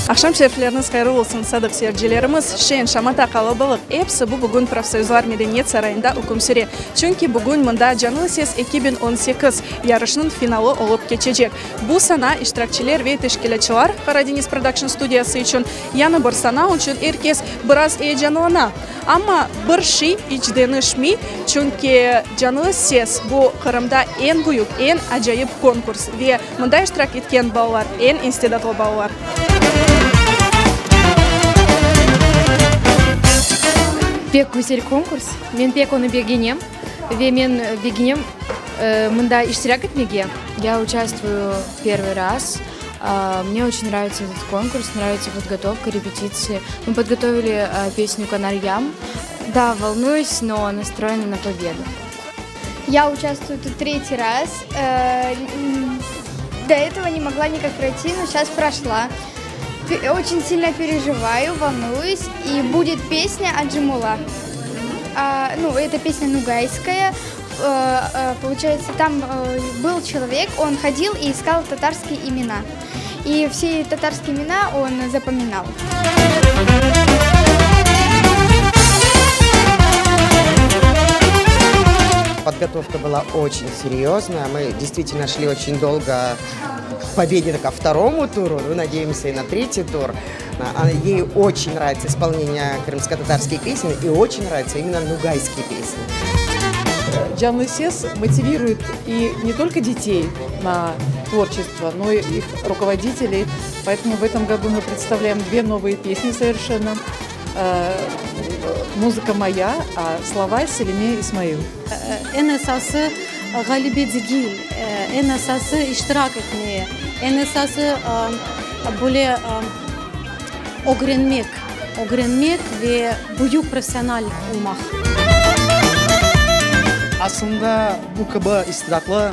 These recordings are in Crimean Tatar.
Aqşam şerifleriñiz hayırlı olsun, sadıq seyircilerimiz! Şeñ, şamata, qalabalıq, episi bu bugün Profsoyuzlar medeniyet sarayında üküm süre. Çünki bugün mında Canlı ses 2018 yarışınıñ finalı olıp keçecek. Bu sana iştirakçiler ve teşkilâtçılar Karadeniz Production studiyası içün yañı bir sana, içün er kes biraz eyecanlana. Amma bir şey iç deñişmey, çünki Canlı ses, bu Qırımda eñ büyük, eñ acayip konkurs ve mında iştirak etken balalar, eñ istidatlı balalar. Pek güzel konkurs, men pek onı begenem ve men begenem mında iştirak etmege. Ya uçastvuyu pervıy raz. Mne oçen nravitsya etot konkurs, nravitsya podgotovka, repetitsiya. Mı podgotovili pesnyu Kanaryam. Da, volnuyus, no nastroyena na pobedu. Ya uçastvuyu tut tretiy raz. Do etogo ne mogla nikak proyti, no seyças proşla. Oçen silno perejivayu, volnuyus, i budet pesnâ Aджимула. Nu, eto pesnâ nugayskaya. Poluçayetsâ, tam byl çelovek, on hodil i iskal tatarskiye imena. I vse tatarskiye imena on zapominal. Podgotovka byla oçen seryozna. Mı deystvitelno şli oçen dolgo k pobede, ko vtoromu turu, nu, nadeyemsâ, i na tretiy tur. Ey oçen nravitsâ ispolneniye krımskotatarskih pesen i oçen nravitsâ imenno nugayskiye pesni. Canlı ses motiviruet i ne tolko detey na tvorçestvo, no i ih rukovoditeley. Poetomu v etom godu mı predstavlâem dve novıye pesni soverşenno. Muzıka moya, a slova Selime İsmail. Eñ esası ğalebe degil, eñ esası iştirak etmeye, eñ esası böyle ögrenmek, ögrenmek ve büyük professional olmaq. Aslında bu kibi istidatlı,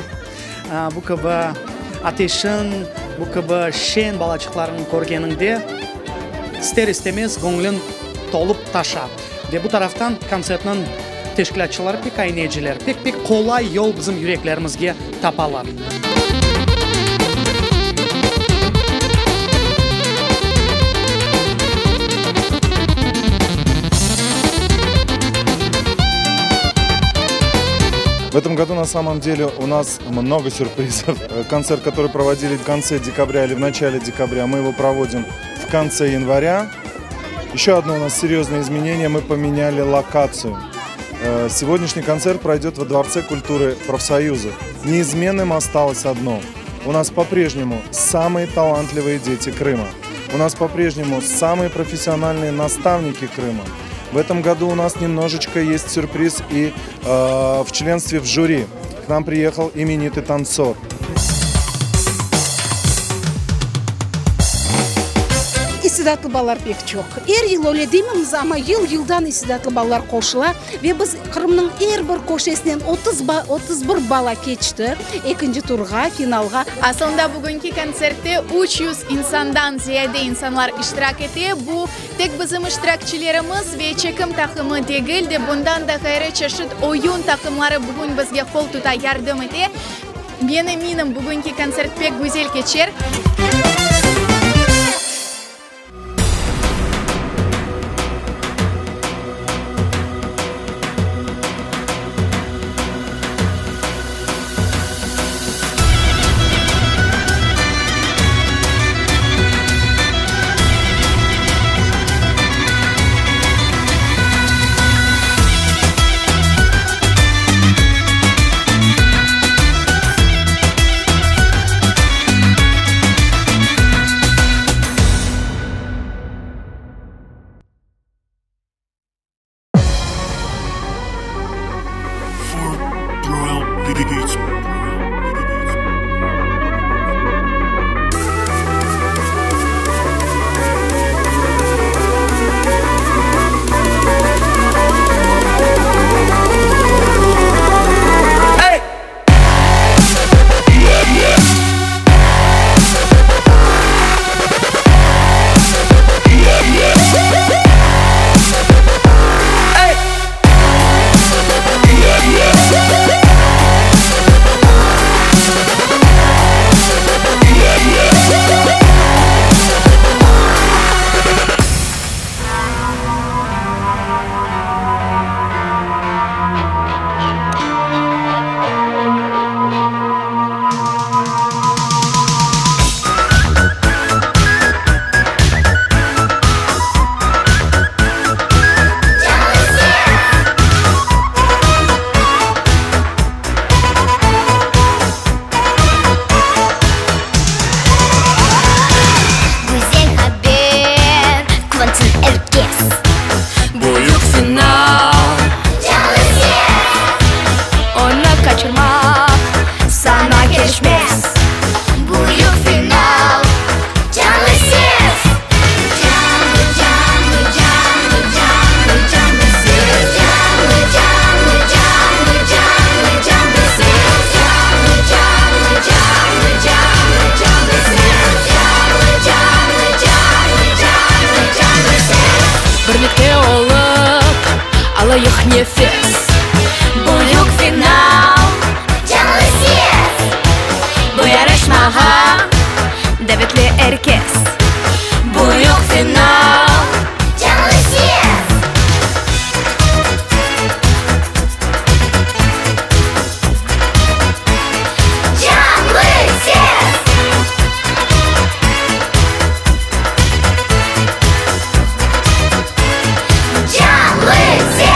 bu kibi ateşin, bu kibi şeñ balaçıqlarnı körgeniñde, ister-istemez göñlüñ tolıp taşa. Ve bu taraftan kontsertniñ teşkilâtçıları pek ayneciler, pek-pek qolay yol bizim yüreklerimizge tapalar. В этом году на самом деле у нас много сюрпризов. Концерт, который проводили в конце декабря или в начале декабря, мы его проводим в конце января. Еще одно у нас серьезное изменение, мы поменяли локацию. Сегодняшний концерт пройдет во Дворце культуры профсоюзов. Неизменным осталось одно. У нас по-прежнему самые талантливые дети Крыма. У нас по-прежнему самые профессиональные наставники Крыма. В этом году у нас немножечко есть сюрприз и в членстве в жюри. К нам приехал именитый танцор. İstidatlı balalar pek çoq. Er yıl öyle deymemiz, amma yıl-yıldan istidatlı balalar qoşula ve biz Qırımnıñ er bir köşesinden 31 bala keçti ekinci turğa, finalğa. Asılında bugünki kontsertte 300 insandan ziyade insanlar iştirak ete. Bu tek bizim iştirakçilerimiz ve çekim taqımı degil de, bundan da ğayrı çeşit oyun taqımları bugün bizge qol tuta, yardım ete. Men eminim, bugünki kontsert pek güzel keçer. Birlikte olıp alayıq nefes. Büyük final, Canlı ses! Bu yarışmağa davetli er kes. Büyük final, Canlı ses! Canlı ses! Canlı ses!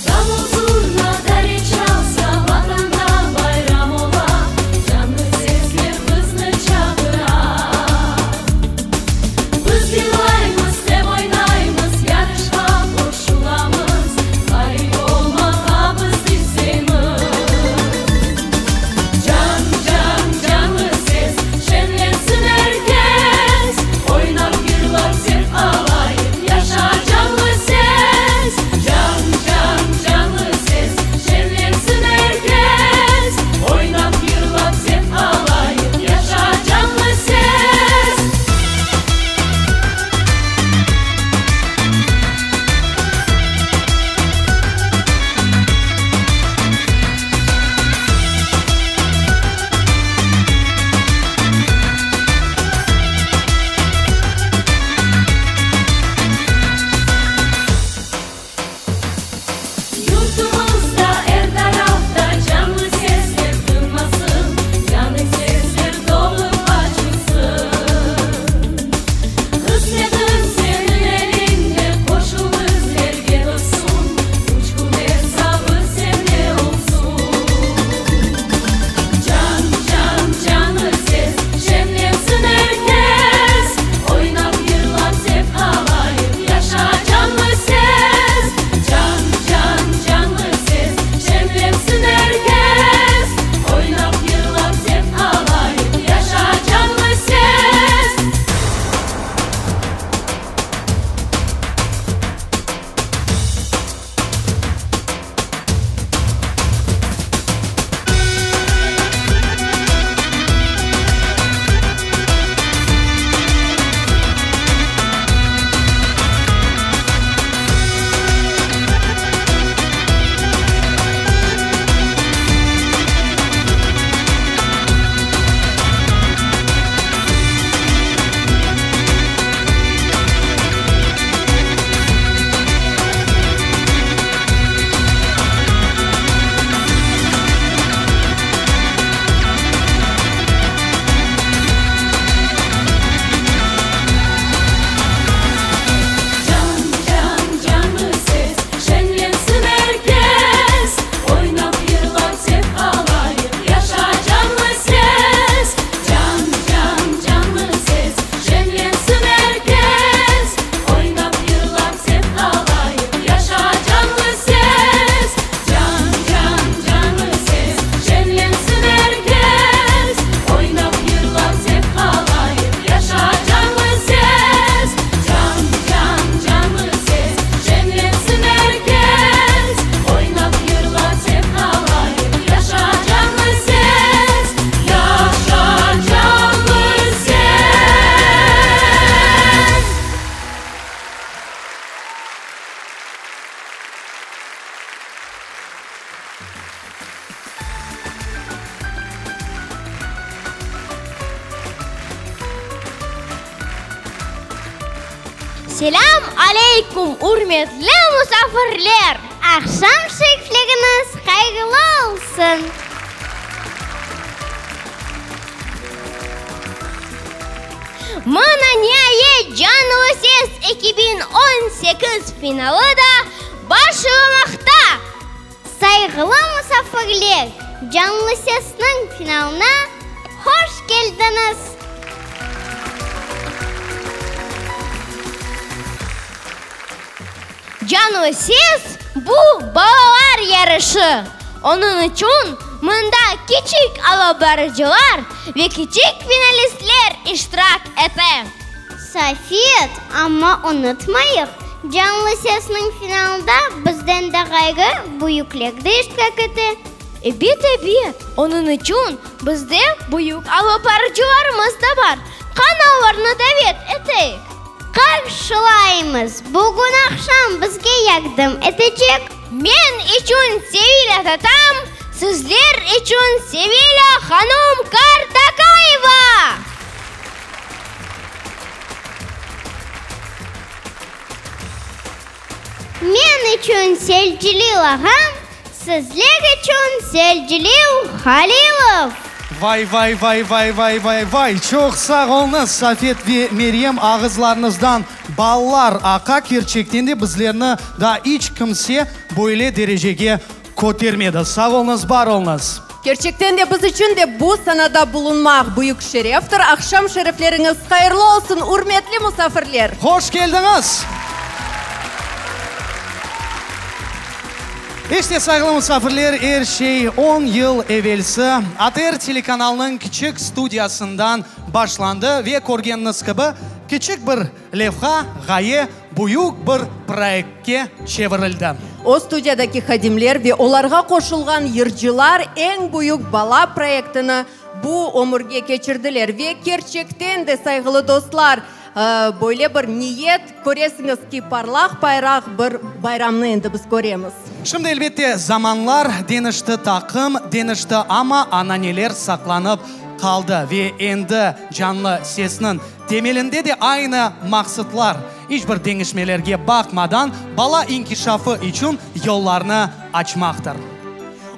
Davul zurna dare çalsa, Vatanda bayram ola, Canlı sesler bizni çağıra. Biz yırlaymız, em oynaymız, Yarışqa qoşulamız, Ğalip olmağa biz isteymiz. Can, can, canlı ses, Şenlensin er kes, Oynap, yırlap, zevq alayıq, Yaşa canlı ses! Can, can, canlı ses, Şenlensin er kes, Oynap, yırlap, zevq alayıq, Yaşa canlı ses! Yurtumızda er tarafta canlı sesler tınmasın, Yañı sesler doğıp açılsın. Qısmetiñ seniñ eliñde, qoşul bizlerge, dostum, Üç kün esabı sende olsun. Can, can, canlı ses, şenlensin er kes, Oynap, yırlap, zevq alayıq, yaşa canlı ses! Can, can, canlı ses, şenlensin er kes, Oynap, yırlap, zevq alayıq, yaşa canlı ses! Can, can, canlı ses, şenlensin er kes, Oynap, yırlap, zevq alayıq, yaşa canlı ses! Can, can, canlı ses, şenlensin er kes, Oynap, yırlap, zevq alayıq, yaşa canlı ses! Can, can, canlı ses, şenlensin er kes, Oynap, yırlap, zevq alayıq, yaşa canlı ses! Can, can, canlı ses, şenlensin er kes, Oynap, yırlap, zevq alayıq, yaşa canlı ses! Yaşa canlı ses! Selâm aleyküm, ürmetli musafirler! Aqşam şerifligiñiz hayırlı olsun! Mına niayet Canlı ses 2018 finalı da başlamaqta! Sayğılı musafirler, Canlı sesniñ finalına hoş keldiñiz! Canlı ses, bu balalar yarışı. Onıñ içün mında kiçik alıp barıcılar ve kiçik finalistler iştirak ete. Safet, amma unutmayıq, Canlı sesniñ finalında bizden de ğayrı büyükler de iştirak ete. Ebet, ebet, onıñ içün bizde büyük alıp barıcılarımız da bar. Qana olarnı davet eteyik. Qarşılaymız! Bugün aqşam bizge yardım etecek. Men içün Sevilâ tatam, sizler içün Sevilâ hanum Kartakayeva! Men içün Selcilil ağam, sizler içün Selcilil Halilov! Vay, vay, vay, vay, vay, vay, vay! Çoq sağ oluñız, Safet ve Meryem, ağızlarıñızdan ballar aqa, kerçekten de bizlerni daa iç kimse böyle derecege kötermedi. Sağ oluñız, bar oluñız! Kerçekten de biz içün de bu sanada bulunmaq büyük şereftir. Aqşam şerefleriñiz hayırlı olsun, ürmetli musafirler! Hoş keldiñiz! İşte, sayğılı musafirler, er şey on yıl evelsi ATR telekanalınıñ kiçik studiyasından başlandı ve körgeniñiz kibi, kiçik bir levha, ğaye büyük bir proyektke çevirildi. O studiyadaki hadimler ve olarğa qoşulğan yırcılar eñ büyük bala proyektini bu ömürge keçirdiler. Ve kerçekten de, sayğılı dostlar, böyle bir niyet, köresiñiz ki, parlaq bayraq bir bayramnı endi biz köremiz. Şimdi, elbette, zamanlar deñişti, taqım deñişti, amma ananeler saqlanıp qaldı ve endi canlı sesniñ temelinde de aynı maqsıtlar, iç bir deñişmelerge baqmadan, bala inkişafı içün yollarnı açmaqtır.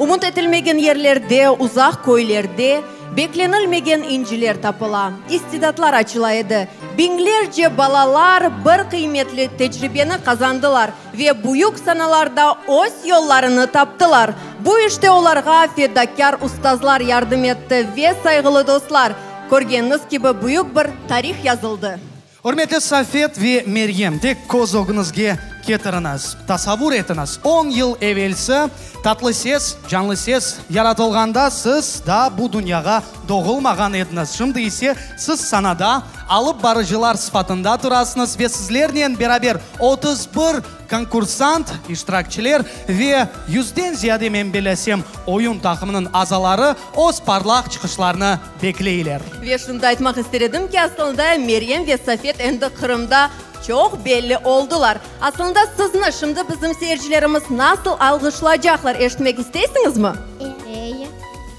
Ümüt etilmegen yerlerde, uzaq köylerde beklenilmegen inciler tapıla, istidatlar açıla edi. Biñlerce balalar bir qıymetli tecribeni qazandılar ve büyük sanalarda öz yollarını taptılar. Bu işte olarğa fedakâr ustazlar yardım etti ve, sayğılı dostlar, körgeniñiz kibi, büyük bir tarih yazıldı. Ürmetli Safet ve Meryem, tek köz ögüñizge ketiriñiz, tasavvur etiñiz, on yıl evelsi Tatlı ses, Canlı ses yaratılğanda siz daa bu dünyağa doğulmağan ediñiz. Şimdi ise siz sanada alıp barıcılar sıfatında turasıñız ve sizlernen beraber 31 Konkursant, iştirakçiler ve yüzden ziyade, men bilesem, oyun taqımınıñ azaları öz parlaq çıqışlarını bekleyler. Ve şunı da aytmaq ister edim ki, aslında Meryem ve Safet endi Qırımda çoq belli oldılar. Aslında sizni şimdi bizim seyircilerimiz nasıl alğışlaycaqlar, eşitmek isteysiñizmi? Eye.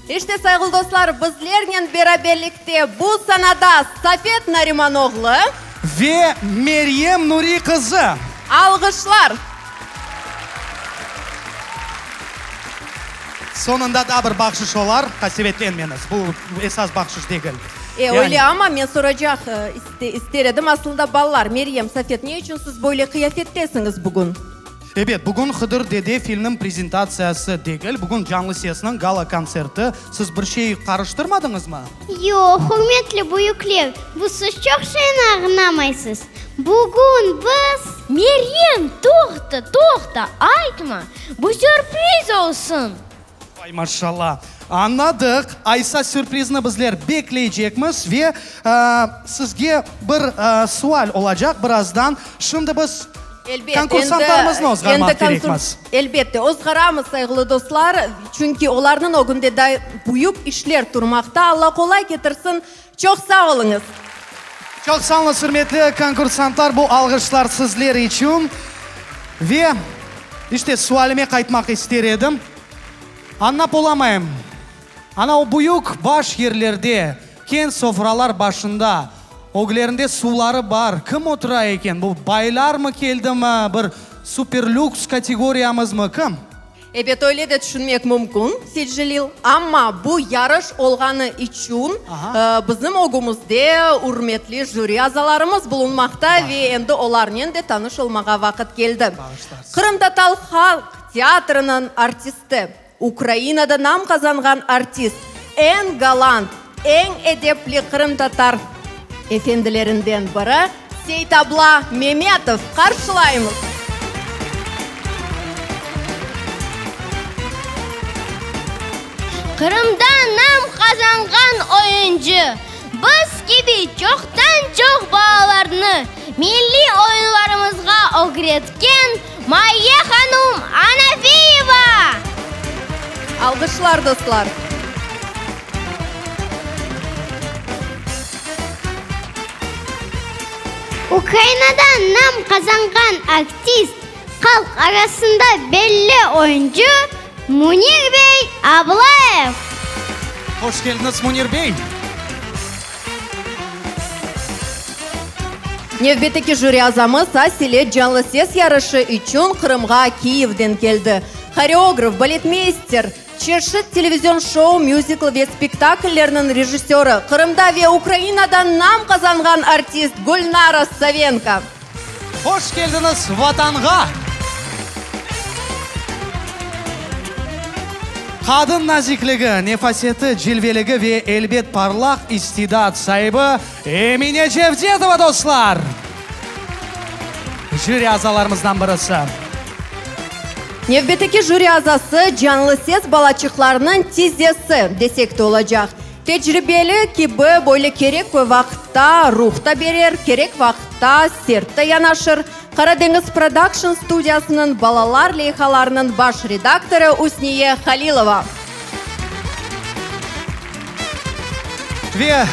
İşte, sayğılı dostlar, bizlernen beraberlikte bu sanada Safet Narimanoğlu. Ve Meryem Nuri qızı. Alğışlar! Soñunda daa bir bahşış olar, qasevetlenmeñiz, bu esas bahşış degil. E, öyle amma, men soracaq ister edim, aslında, balalar, Meryem, Safet, ne içün siz böyle qıyafettesiñiz bugün? Ebet, bugün Hıdır dede filmniñ prezentatsiyası degil, bugün Canlı sesniñ gala-kontserti. Siz bir şey qarıştırmadıñızmı? Yoq, ürmetli büyükler, bu siz çoq şeyni añlamaysız. Bugün biz. Meryem, toqta, toqta, aytma, bu sürpriz olsun! Vay, maşallah! Añladıq. Aysa sürprizni bizler bekleycekmiz ve sizge bir sual olacaq birazdan. Şimdi biz konkursantlarımıznı ozğarmaq kerekmiz. Elbette, ozğaramız, sayğılı dostlar, çünki olarnıñ ögünde daa büyük işler turmaqta. Alla qolay ketirsin. Çoq sağ oluñız! Çoq sağ oluñız, ürmetli konkursantlar, bu alğışlar sizler içün. Ve, işte, sualime qaytmaq ister edim. Añlap olamayım, ana o büyük baş yerlerde, keñ sofralar başında, öglerinde suvları bar, kim otura eken? Bu baylarmı keldimi, bir super lüks kategoriyamızmı, kim? Ebet, öyle de tüşünmek mümkün, Seytcelil, amma bu yarış olğanı içün bizim ögümizde ürmetli jüri azalarımız bulunmaqta ve endi olarnen de tanış olmağa vaqıt keldi. Qırımtatar halq teatriniñ artisti, Ukrainada nam qazanğan artist, eñ galant, eñ edepli qırımtatar efendilerinden biri Seytabla Memetov. Qarşılaymız! Qırımda nam qazanğan oyuncı, biz kibi çoqtan-çoq balalarnı milliy oyunlarımızğa ögretken Mayye hanum Anafiyeva! Alğışlar, dostlar! Ukrainada nam qazanğan artist, halq arasında belli oyuncı Munir bey Ablayev! Hoş keldiñiz, Munir bey! Nevbetteki jüri azamız Asile Canlı ses yarışı içün Qırımğa Kiyevden keldi. Horeograf, baletmeyster, çeşit televizion şou, müzikl ve spektakllerniñ rejissörı, Qırımda ve Ukrainada nam qazanğan artist Gülnara Savenko. Hoş keldiñiz Vatanğa! Qadın nazikligi, nefaseti, cilveligi ve, elbet, parlaq istidat saibi Emine Cevdetova, dostlar! Jüri azalarımızdan birisi. Nevbetteki jüri azası Canlı ses balaçıqlarnıñ tizesi, desek de olacaq. Tecribeli kibi böyle kerek vaqıtta ruh da berer, kerek vaqıtta sert de yanaşır, Qaradeñiz Prodakşn studiyasınıñ balalar leyhalarınıñ baş redaktorı Üsniye Halilova. Ve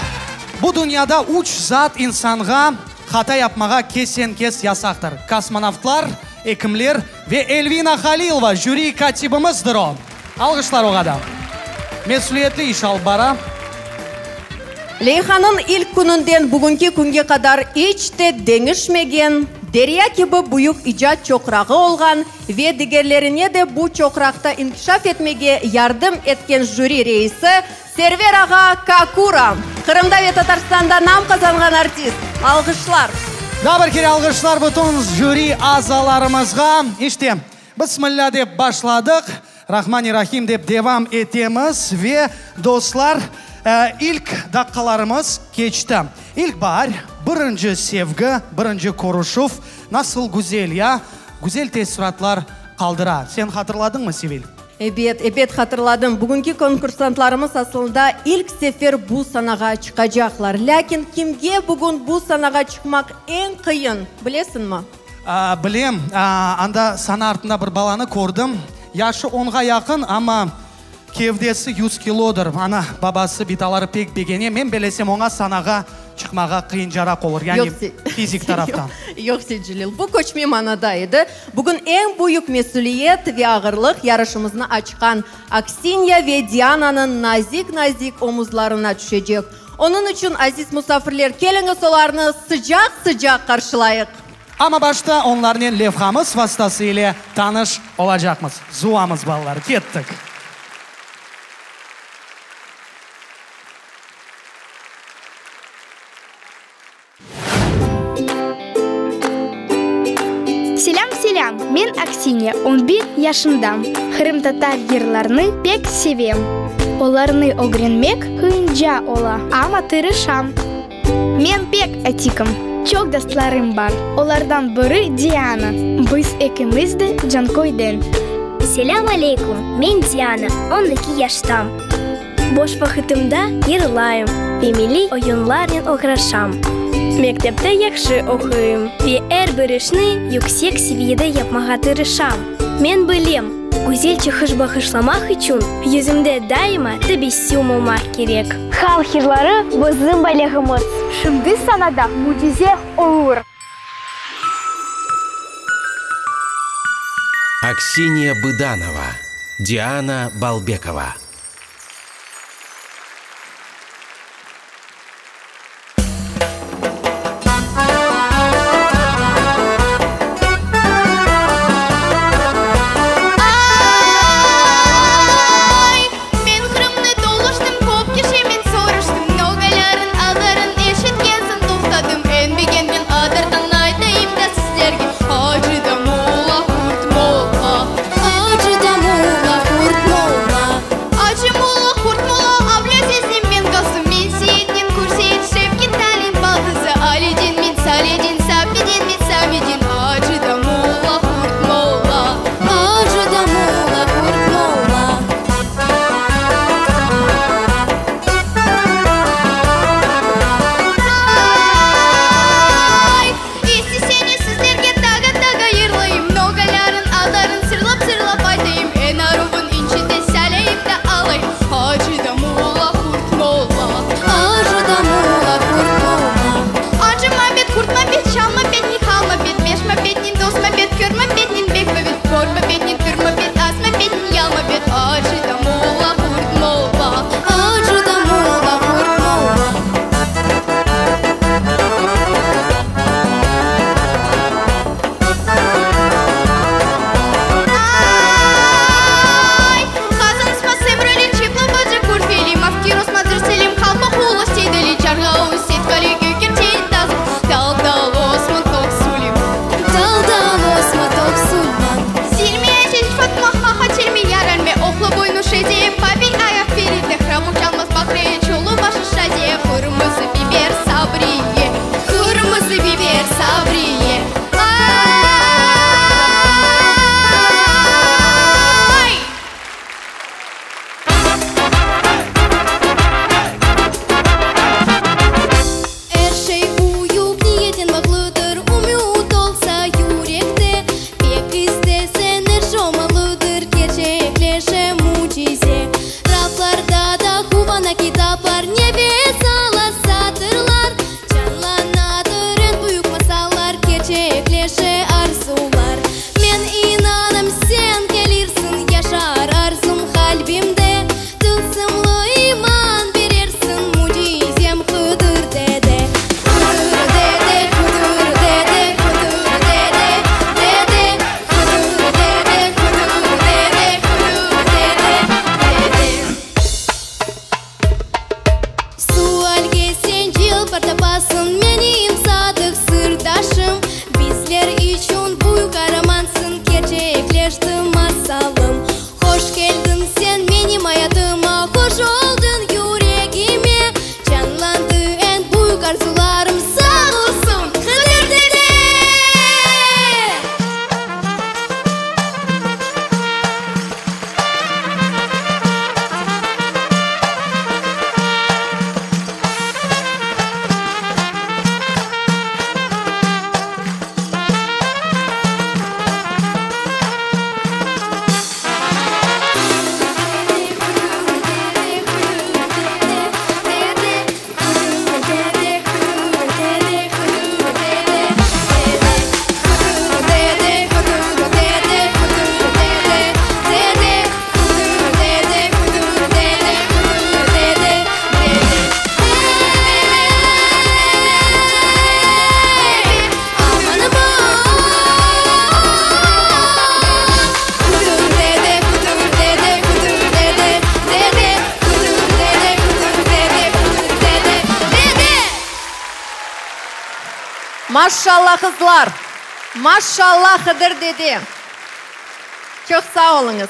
bu dünyada üç zat insanğa hata yapmağa kesen-kes yasaqtır, kosmonavtlar, ekimler ve Elvina Halilova, jüri kâtibimizdir o. Alğışlar oğa da. Mesüliyetli iş alıp bara. Leyhanıñ ilk kününden bugünki künge qadar iç te deñişmegen, derya kibi büyük icat çoqrağı olğan ve digerlerine de bu çoqraqta inkişaf etmege yardım etken jüri reisi Server ağa Kakura, Qırımda ve Tatarstanda nam qazanğan artist. Alğışlar! Daa bir kere alğışlar bütün jüri azalarımızğa. İşte, Bismillâ dep başladıq, Rahmanirrahim dep devam etemiz ve, dostlar, ilk daqqalarımız keçti. İlk baar, birinci sevgi, birinci körüşüv nasıl güzel, ya? Güzel teessuratlar qaldıra. Sen hatırladıñmı, Sevil? Ebet, ebet hatırladım. Bugünki konkursantlarımız asılında ilk sefer bu sanağa çıqacaqlar. Lâkin kimge bugün bu sanağa çıqmaq eñ qıyın, bilesiñmi? Bilem, anda sana artında bir balanı kördim. Yaşı onğa yaqın, amma kevdesi yüz kilodır. Ana, babası, bitaları pek begene. Men belesem, oña sanağa çıqmağa qıyıncaraq olur, yani fizik taraftan. Yoq, Seytcelil, bu köçme manada edi. Bugün eñ büyük mesüliyet ve ağırlıq yarışımıznı açqan Aksinya ve Diananıñ nazik-nazik omuzlarına tüşecek. Onıñ içün, aziz musafirler, keliñiz olarnı sıcaq-sıcaq qarşılayıq. Amma başta onlarnen levhamız vastası ile tanış olacaqmız. Zuamız, balalar, kettik! Selâm, selâm! Men Aksinya, on bir yaşındam. Qırımtatar yırlarını pek sevem. Olarnı ögrenmek qıyınca ola, amma tırışam. Men pek atikim. Çoq dostlarım bar. Olardan biri Diana. Biz ekimiz de Canköyden. Selâm aleyküm! Men Diana, 12 yaştam. Boş vaqıtımda yırlayım ve milliy oyunlarnen oğraşam. Mektepte yahşı oquyım ve er bir işni yüksek seviyede yapmağa tırışam. Men bilem, güzel çıqış bağışlamaq içün yüzümde daima tebessüm olmaq kerek. Halq yırları bizim baylığımız. Şimdi sanada mücize olur. Aksiniya Bıdanova, Diana Balbekova. Maşşalla, qızlar! Maşşalla, Hıdır dede! Çoq sağ oluñız!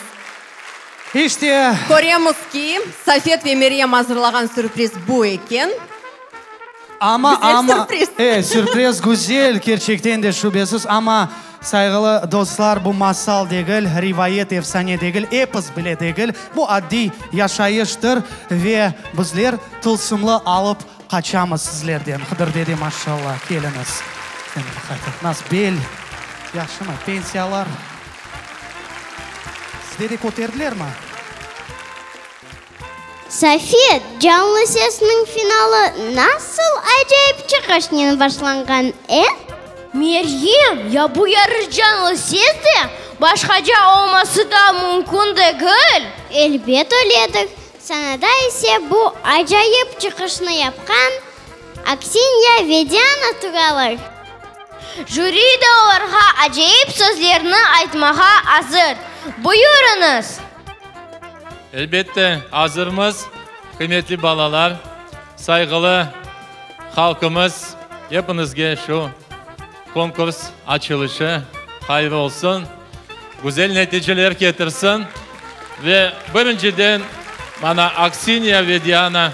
İşte. Köremiz ki, Safet ve Meryem azırlağan sürpriz bu eken. Amma, Güzel amma, sürpriz. e, sürpriz güzel, kerçekten de şübesiz, amma, sayğılı dostlar, bu masal degil, rivayet, efsane degil, epos bile degil, bu addiy yaşayıştır ve bizler tılsımlı alıp qaçamız sizlerden. Hıdır dede, maşşalla, keliñiz. Nasıl, bel yahşımı, pensiyalar sizde de köterdilermi? Safet, Canlı sesniñ finalı nasıl acayip çıqışnen başlanğan, e? Meryem, ya bu yarış Canlı ses de başqaca olması da mümkün degil. Elbet öyledir. Sanada ise bu acayip çıqışnı yapqan Aksinya ve Diana turalar. Jüri de olarğa acayip sözlerni aytmağa azır. Buyurıñız! Elbette, azırmız, qıymetli balalar, sayğılı halqımız, epiñizge şu konkurs açılışı hayır olsun, güzel neticeler ketirsin. Ve birinciden, mana, Aksiniya ve Diana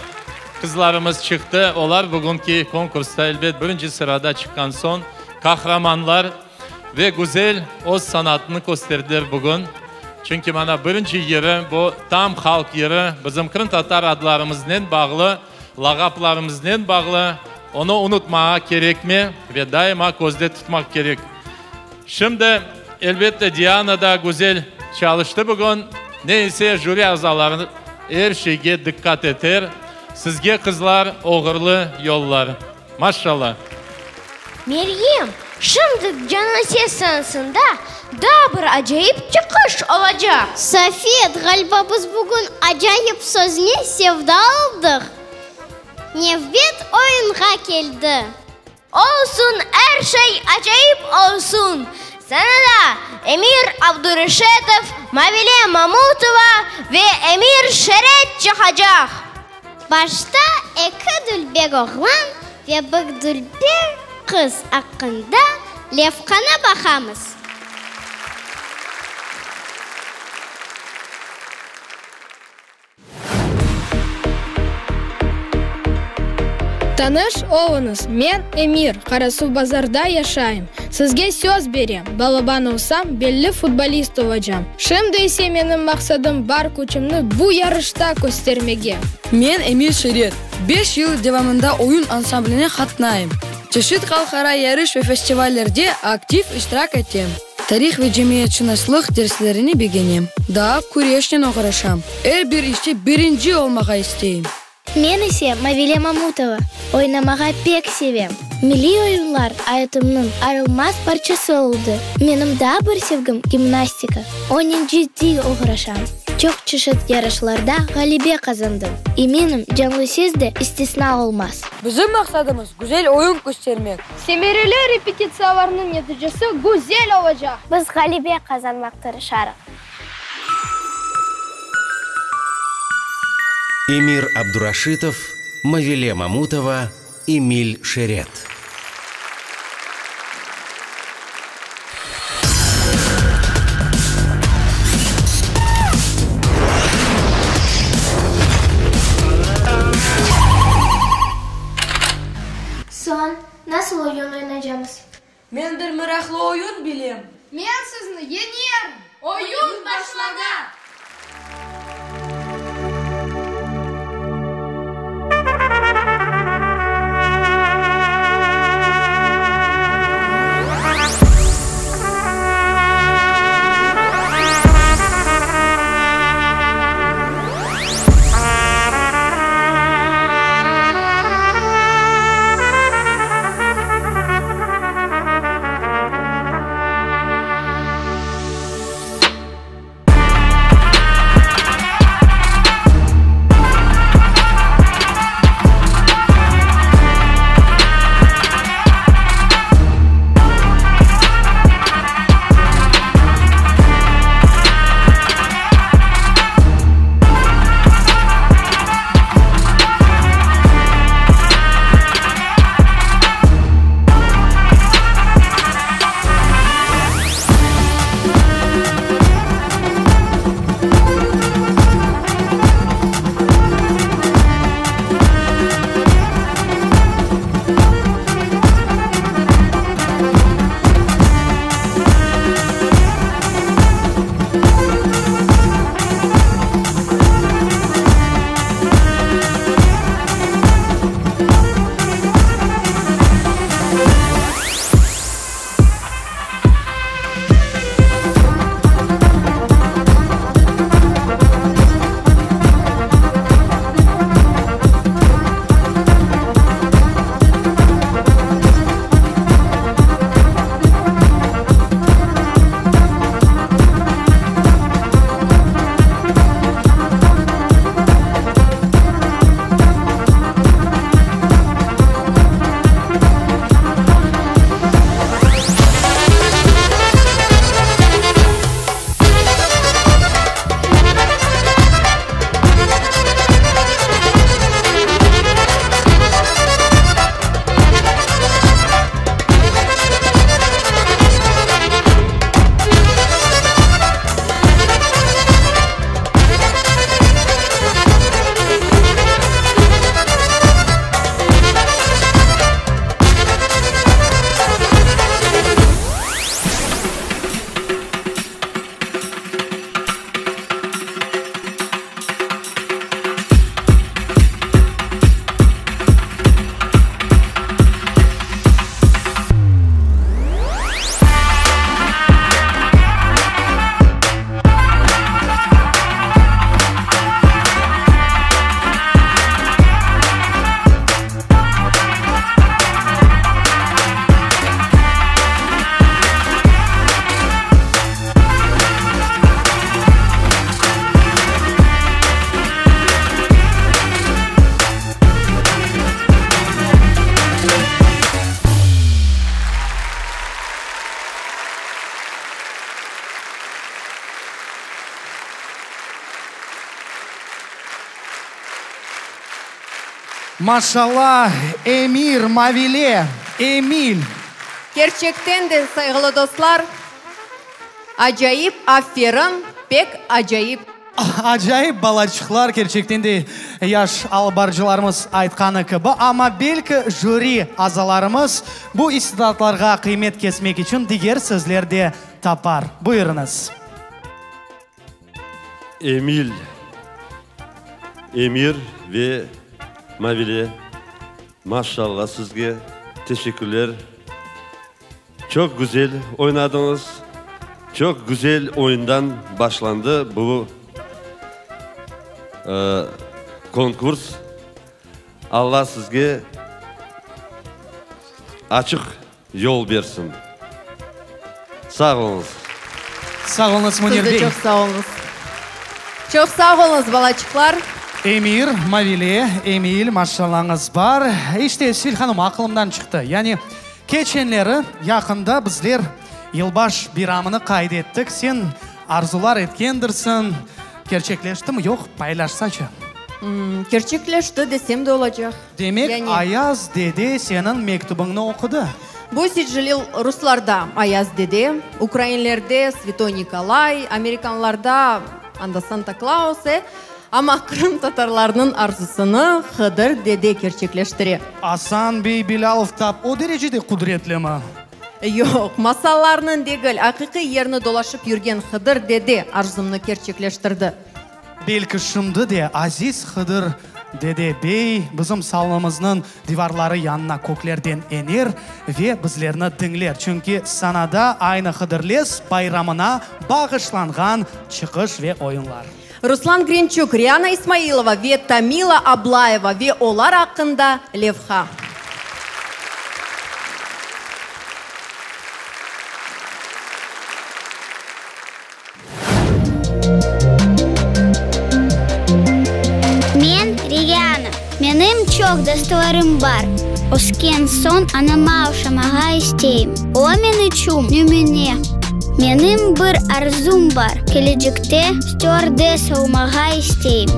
qızlarımız çıqtı, olar bugünki konkursta, elbet, birinci sırada çıqqan soñ, qahramanlar. Ve güzel öz sanatını kösterdiler bugün. Çünki mana birinci yırı, bu tam halq yırı, bizim qırımtatar adlarımıznen bağlı, lağaplarımıznen bağlı, onı unutmağa kerekmi ve daima közde tutmaq kerek. Şimdi, elbette, Diana da güzel çalıştı bugün. Ne ise, jüri azaları er şeyge diqqat eter. Sizge, qızlar, oğurlı yollar. Maşşalla! Meryem, şimdi Canlı ses sanasında daa bir acayip çıqış olacaq. Safet, ğaliba biz bugün acayip sözne sevda oldıq. Nevbet oyunğa keldi. Olsun, er şey acayip olsun! Sanada Emir Abdureşetov, Mavile Mamutova ve Emir Şeret çıqacaq. Başta eki dülber oğlan ve bir dülber qız aqqında levhanı baqamız. Tanış oluñız, men Emir, Qarasuvbazarda yaşayım. Sizge söz berem, balaban olsam, belli futbolist olacam. Şimdi ise menim maqsadım bar küçümni bu yarışta köstermege. Men Emil Şiret, beş yıl devamında oyun ansambline qatnayım. Çeşit halqara yarış ve festivallerde aktiv iştirak etem. Tarih ve cemiyetşınaslıq derslerini begenem. Daa küreşnen oğraşam. Er bir işte birinci olmağa isteyim. Men ise Mavile Mamutova, oynamağa pek sevem. Milliy oyunlar ayatımnıñ ayırılmaz parçası oldı. Menim daa bir sevgim gimnastika. Onen ciddiy oğraşam. Çoq çeşit yarışlarda ğalebe qazandım. Eminim, Canlı ses de istisna olmaz. Bizim maqsadımız, güzel oyun köstermek. Semereli repetitsiyalarnıñ neticesi güzel olacaq. Biz ğalebe qazanmaq tırışarıq. Emir Abduraşitov, Mavile Mamutova, Emil Şeret. Soñ, nasıl oyun oynaycamız? Men bir meraqlı oyun bilem. Men sizni yeñerim! Oyun başlana! Maşallah, Emir, Mavile, Emil. Kerçekten de, sayğılı dostlar, acayip, aferin, pek acayip. Acayip balaçıqlar, kerçekten de, yaş alıp barıcılarımız aytqanı kibi. Amma belki jüri azalarımız bu istidatlarğa qıymet kesmek içün diger sözler de tapar. Buyurıñız. Emil, Emir ve Mavile, maşallah sizge, teşekkürler. Çoq güzel oynadıñız, çoq güzel oyundan başlandı bu konkurs. Alla sizge açıq yol bersin. Sağ oluñız. Sağ oluñız, Münir Siz de bey. çoq sağ oluñız. Çoq sağ oluñız, balaçıqlar. Emir, Mavile, Emil, maşallañız bar. İşte, Sevil hanım, aqılımdan çıqtı. Yani, keçenleri, yaqında bizler Yılbaş biramını qayd ettik. Sen arzular etkendirsiñ. Kerçekleştimi, yoq, paylaşsaçı. Kerçekleşti desem de olacaq. Demek, Yani. Ayaz dede seniñ mektübiñni oqudı? Bu sicilil ruslarda Ayaz dede, ukrainlerde Svetoy Nikolay, amerikanlarda anda Santa Klaus, e, amma qırımtatarlarnıñ arzusını Hıdır dede kerçekleştire. Asan bey Bilâlov tap o derecede qudretlimi? Yoq, masallarnıñ degil, aqiqiy yerni dolaşıp yürgen Hıdır dede arzumnı kerçekleştirdi. Belki şimdi de aziz Hıdır dede bey bizim salonımıznıñ divarları yanına köklerden ener ve bizlerni diñler, çünki sanada aynı Hıdırlez bayramına bağışlanğan çıqış ve oyunlar. Ruslan Grinçuk, Riana İsmailova ve Tamila Ablayeva ve olar aqqında levha. Men, Riana. Menim çoq dostlarım bar. Ösken soñ anama oşamağa isteyim. O, men içün nümüne. Menim bir arzum bar, kelecekte stüardessa olmağa isteyim.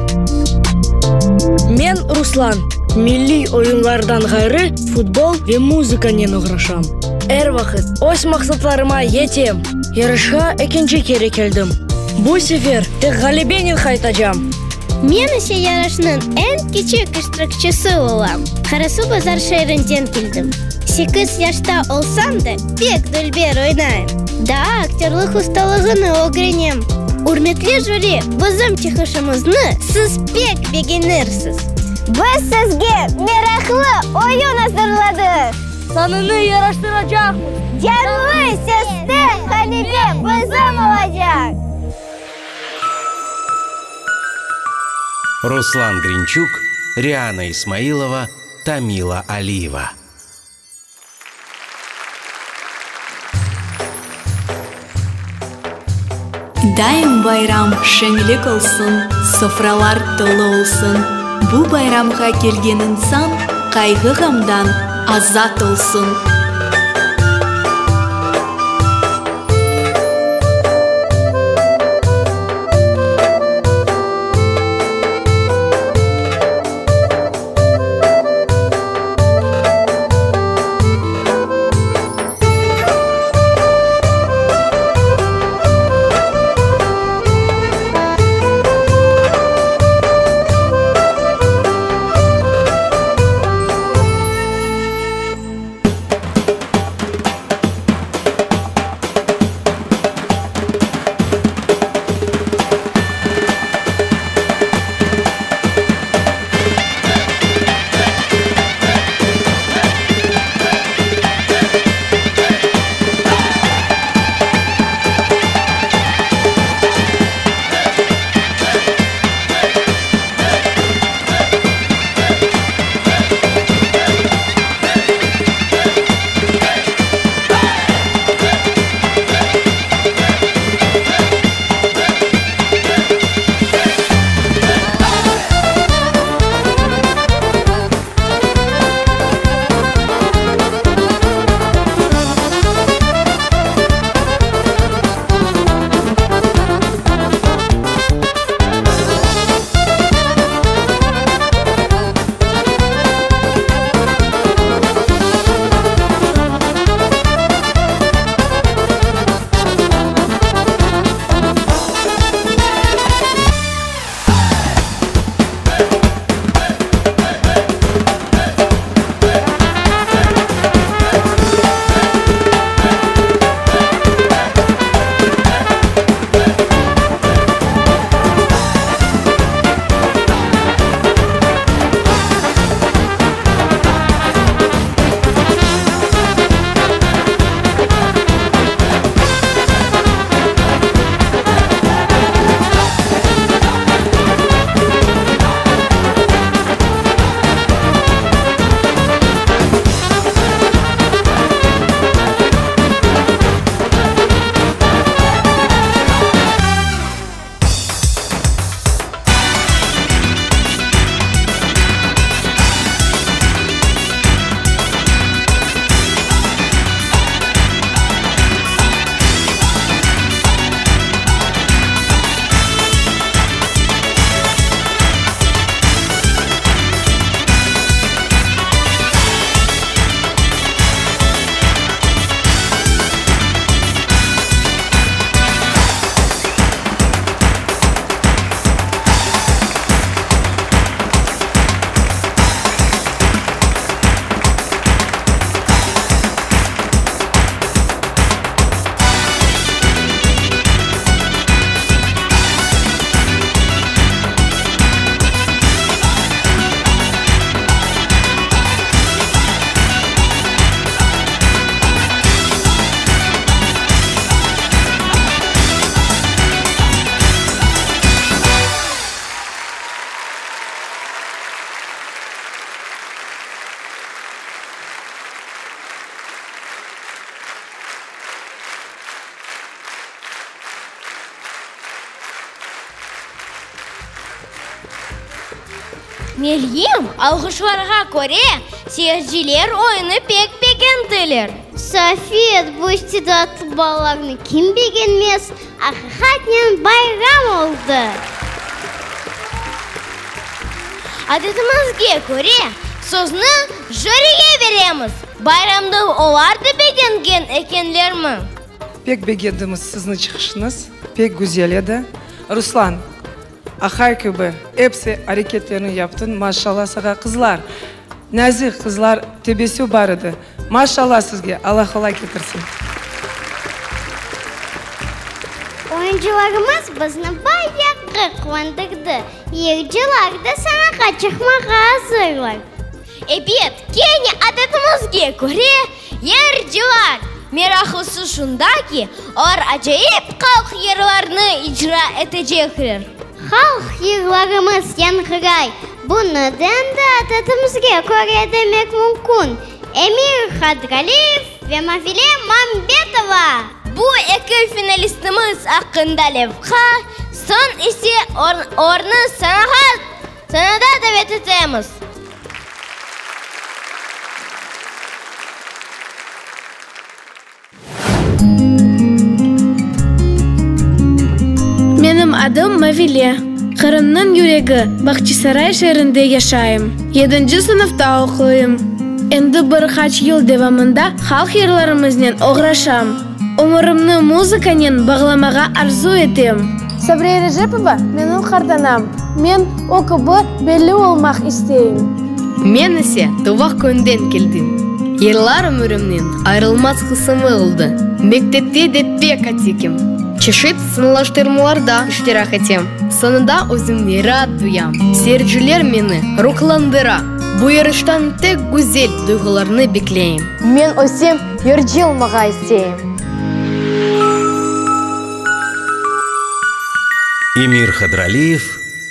Men, Ruslan. Milliy oyunlardan ğayrı, futbol ve muzıkanen oğraşam. Er vaqıt öz maqsatlarıma yetem. Yarışqa ekinci kere keldim. Bu sefer tek ğalebenen qaytacam. Men ise yarışnıñ eñ kiçik iştirakçisi olam. Qarasuvbazar şeerinden keldim. Sekiz yaşta olsam da, pek dülber oynayım. Daa aktörlıq ustalığını ögrenem. Ürmetli jüri, bizim çıqışımıznı siz pek begenirsiz. Biz sizge meraqlı oyun azırladıq. Sanını yaraştıracaqmız. Canlı seste ğalebe bizim olacaq! Ruslan Grinçuk, Riana İsmailova, Tamila Aliyeva. Daim bayram, şeñlik olsun, Sofralar tolu olsun. Bu bayramğa kelgen insan Qayğı-ğamdan azat olsun. Meryem, alğışlarğa köre, seyirciler oyunı pek begendiler. Safet, bu istidatlı balalarnı kim begenmez? Aqiqatnen bayram oldı! Adetimizge köre, sözni jürige beremiz. Bayramnı olar da begengen ekenlermi? Pek begendimiz sizni çıqışıñız, pek güzel edi. Ruslan, aqay kibi episi areketlerni yaptıñ, maşallah sağa. Qızlar, nazik qızlar, tebessüm bar edi. Maşallah sizge, Allah qolay ketirsin. Oyuncılarımız bizni bayağı quvandırdı. Yırcılar da sanağa çıqmağa azırlar. Ebet, kene adetimizge köre, yırcılar. Meraqlısı şunda ki, olar acayip halq yırlarını icra etecekler. Halq yırlarımız yañğıray, bunı da endi adetimizge köre demek mümkün, Emir Hadraliyev ve Mavile Mambetova. Bu eki finalistimiz aqqında levha, soñ ise olarnı sanağa sanada davet etemiz. Menim adım Mavile. Qırımnıñ yüregi, Bahçisaray şeerinde yaşayım. Yedinci sınıfta oquyım. Endi bir qaç yıl devamında halq yırlarımıznen oğraşam. Ömürimni muzıkanen bağlamağa arzu etem. Sabriye Erecepova menim qartanam. Men o kibi belli olmaq isteyim. Men ise Tuvaq köyünden keldim. Yırlar ömürimniñ ayırılmaz qısımı oldı. Mektepte de pek atikim. Çeşit sıñlaştırmalarda iştirak etem. Sanada özümni raat duyam. Seyirciler meni ruhlandıra. Bu yarıştan tek güzel duyğularnı bekleyim. Men ösem, yırcı olmağa isteyim. Emir Hadraliyev,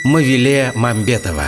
Mavile Mambetova.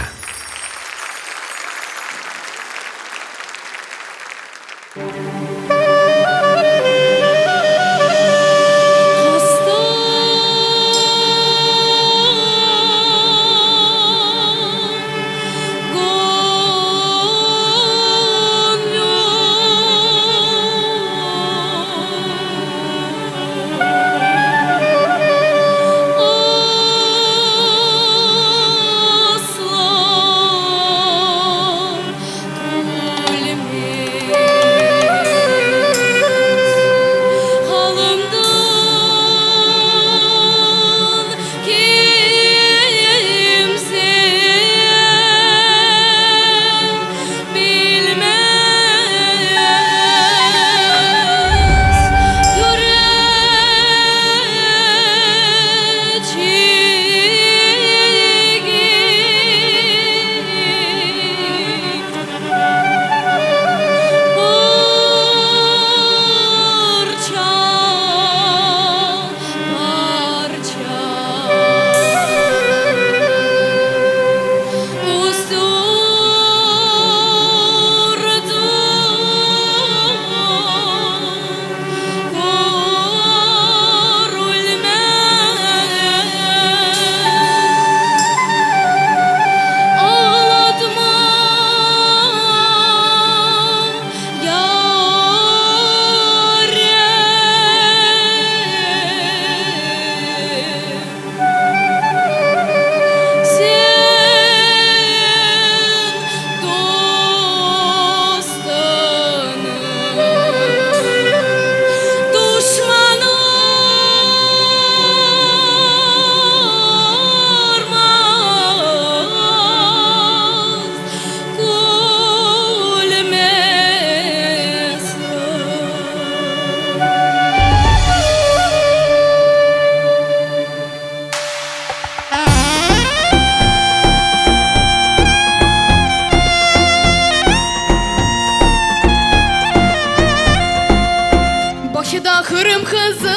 Bağçada Qırım qızı,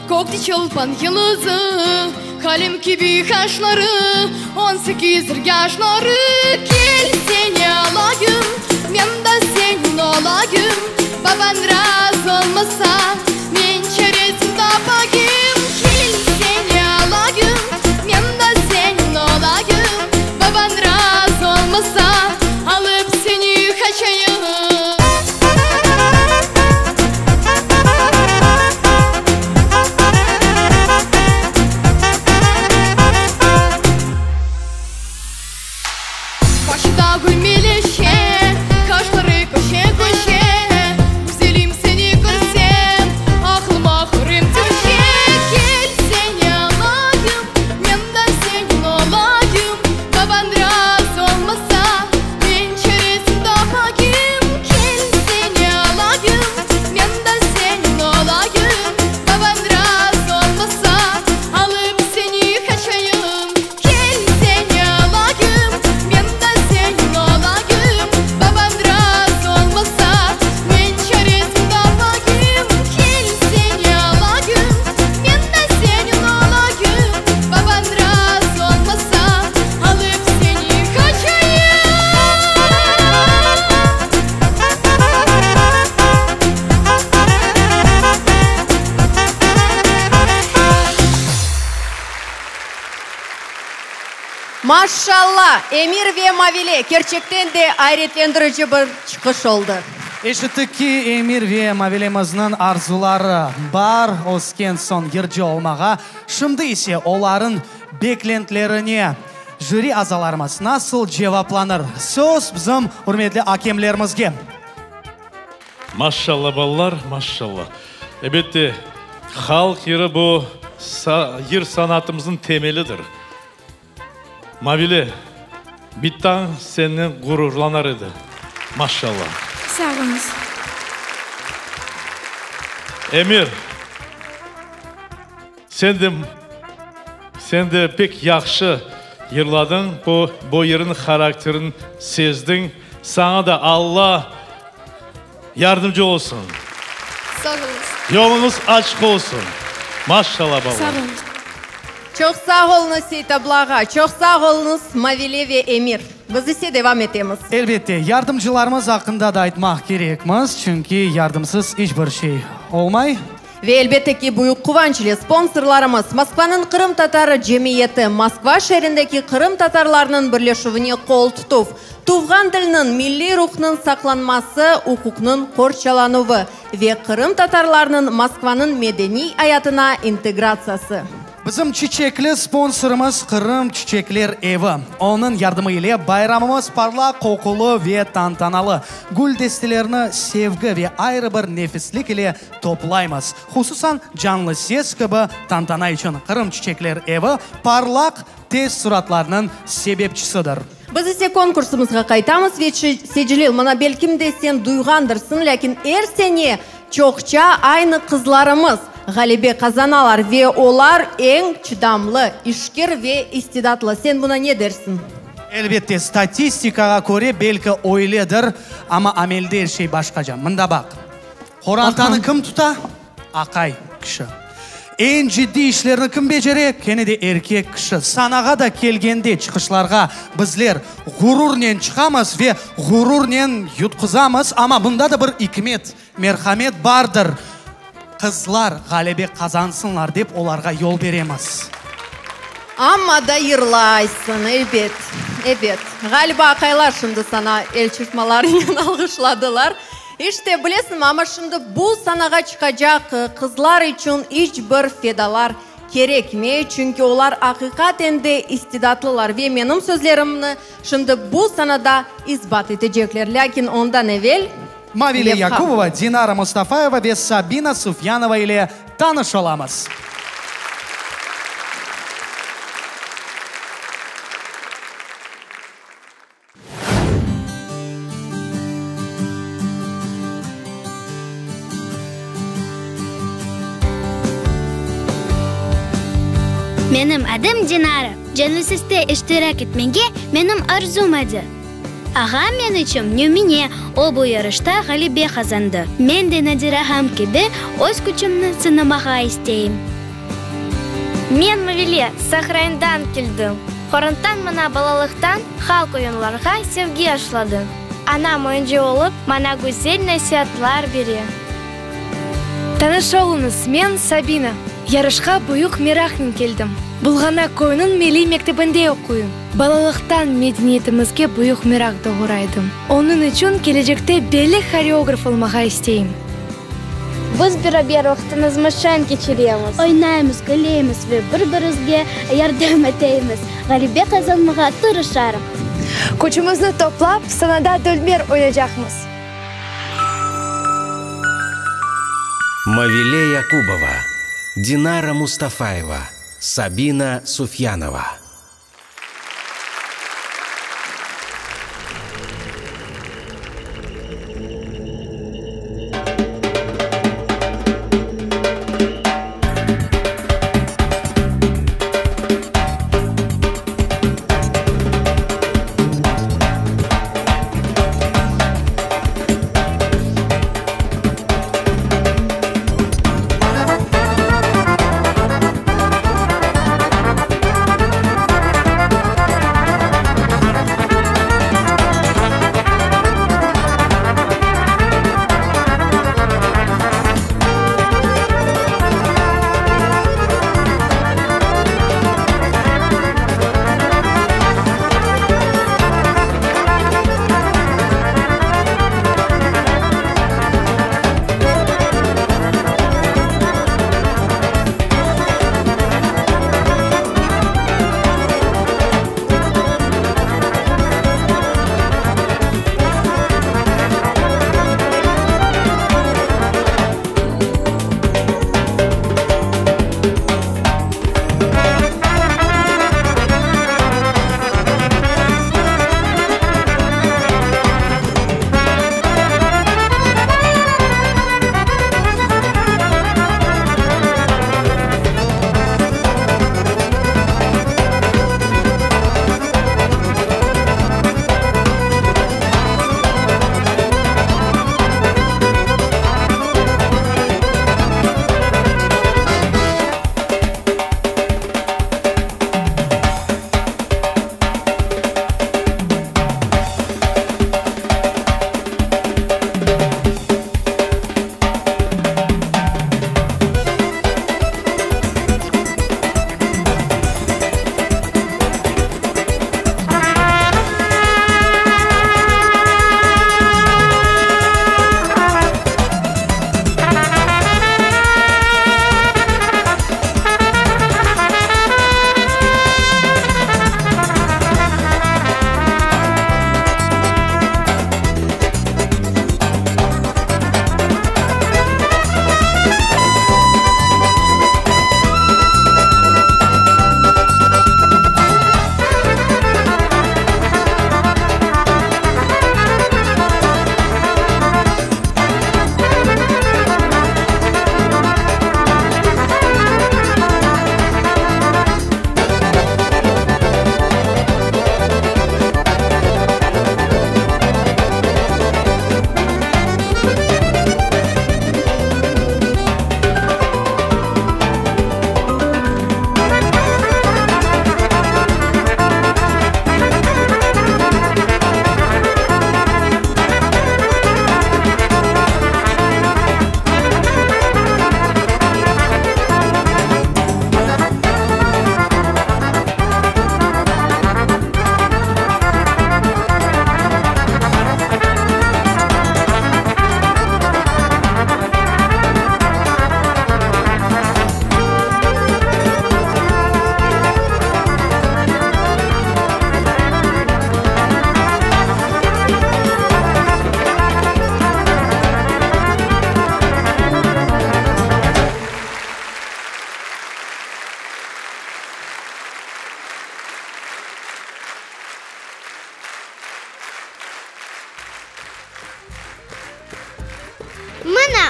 Kökte çolpan yıldızı, Qalem kibi qaşları, On sekizdir yaşları. Kel, seni alayım, Men de seniñ olayım, Babañ razı olmasa, Men çaresin tapayım. Kel, seni alayım, Men de seniñ olayım, Babañ razı olmasa. Maşşalla! Emir ve Mavile, kerçekten de ayretlendirici bir çıqış oldı. Eşittik ki, Emir ve Mavilemizniñ arzuları bar, ösken soñ yırcı olmağa. Şimdi ise olarıñ beklentlerine jüri azalarımız nasıl cevaplanır? Söz bizim ürmetli akemlerimizge. Maşşalla, balalar, maşşalla. Elbette, halq yırı bu yır sanatımıznıñ temelidir. Mavile, bitañ sennen ğururlanar edi. Maşşalla. Sağ oluñız. Emir, sen de, sen de pek yahşı yırladıñ, bu, bu yırnıñ harakterini sezdiñ. Saña da Alla yardımcı olsun. Sağ oluñız. Yoluñız açıq olsun. Maşşalla, balalar. Sağ oluñız. Çoq sağ oluñız, Seytabla ağa. Çoq sağ oluñız, Mavile ve Emir. Biz ise devam etemiz. Elbette, yardımcılarımız aqqında da aytmaq kerekmiz, çünki yardımsız iç bir şey olmay. Ve elbette ki, büyük quvanç ile sponsorlarımız, Moskvanıñ qırımtatarı cemiyeti, Moskva şeerindeki qırımtatarlarnıñ birleşüvine qol tutuv, tuvğan tilniñ, milliy ruhnıñ saqlanması, uquqnıñ qorçalanuvı ve qırımtatarlarnıñ Moskvanıñ medeniy ayatına integratsiyası. Bizim çiçekli sponsorımız Qırım çiçekler evi. Onıñ yardımı ile bayramımız parlaq, qoqulı ve tantanalı. Gül destelerini sevgi ve ayrı bir nefislik ile toplaymız. Hususan, Canlı ses kibi tantana içün Qırım çiçekler evi parlaq teessuratlarnıñ sebepçisidir. Biz ise konkursımızğa qaytamız ve Secelil, mına belkim de sen duyğandırsıñ, lâkin er sene çoqça aynı qızlarımız ğalebe qazanalar ve olar eñ çıdamlı, işkir ve istidatlı. Sen buna ne dersiñ? Elbette, statistikağa köre belki öyledir, amma amelde er şey başqaca. Mında baq. Qorantanı kim tuta? Aqay kişi. Eñ ciddiy işlerni kim becere? Kene de erkek kişi. Sanağa da kelgende, çıqışlarğa bizler ğururnen çıqamız ve ğururnen yutquzamız, amma bunda da bir ikmet, merhamet bardır. Qızlar ğalebe qazansınlar dep olarğa yol beremiz. Amma da yırlaysıñ, ebet, ebet. Ğaliba aqaylar şimdi saña elçırpmalarnen alğışladılar. İşte, bilesiñmi, amma şimdi bu sanağa çıqacaq qızlar içün iç bir fedalar kerekmey, çünki olar aqiqaten de istidatlılar ve menim sözlerimni şimdi bu sanada isbat etecekler. Lâkin ondan evel Mavile levha. Yakubova, Dinara Mustafayeva ve Sabina Sufyanova ile tanış olamız. Menim adım Dinara. Canlı seste iştirak etmege menim arzum edi. Ağam men içün nümüne, o bu yarışta ğalebe qazandı. Men de Nadir ağam kibi öz küçümni sınamağa isteyim. Men Mavile, Sahrayndan keldim. Qorantam maña balalıqtan halq oyunlarğa sevgi aşladı. Anam oyuncı olıp, maña güzel nasiatlar bere. Tanış oluñız, men Sabina. Yarışqa büyük meraqnen keldim. Bulğanaq köyüniñ milliy mektebinde oquyım. Balalıqtan medeniyetimizge büyük meraq doğura edim. Onıñ içün kelecekte belli horeograf olmağa isteyim. Biz beraber vaqtımıznı şeñ keçiremiz. Oynaymız, külemiz ve bir-birimizge yardım etemiz. Ğalebe qazanmağa tırışarıq. Küçümizni toplap, sanada dülber oynaycaqmız. Mavile Yakubova, Dinara Mustafayeva, Sabina Sufyanova.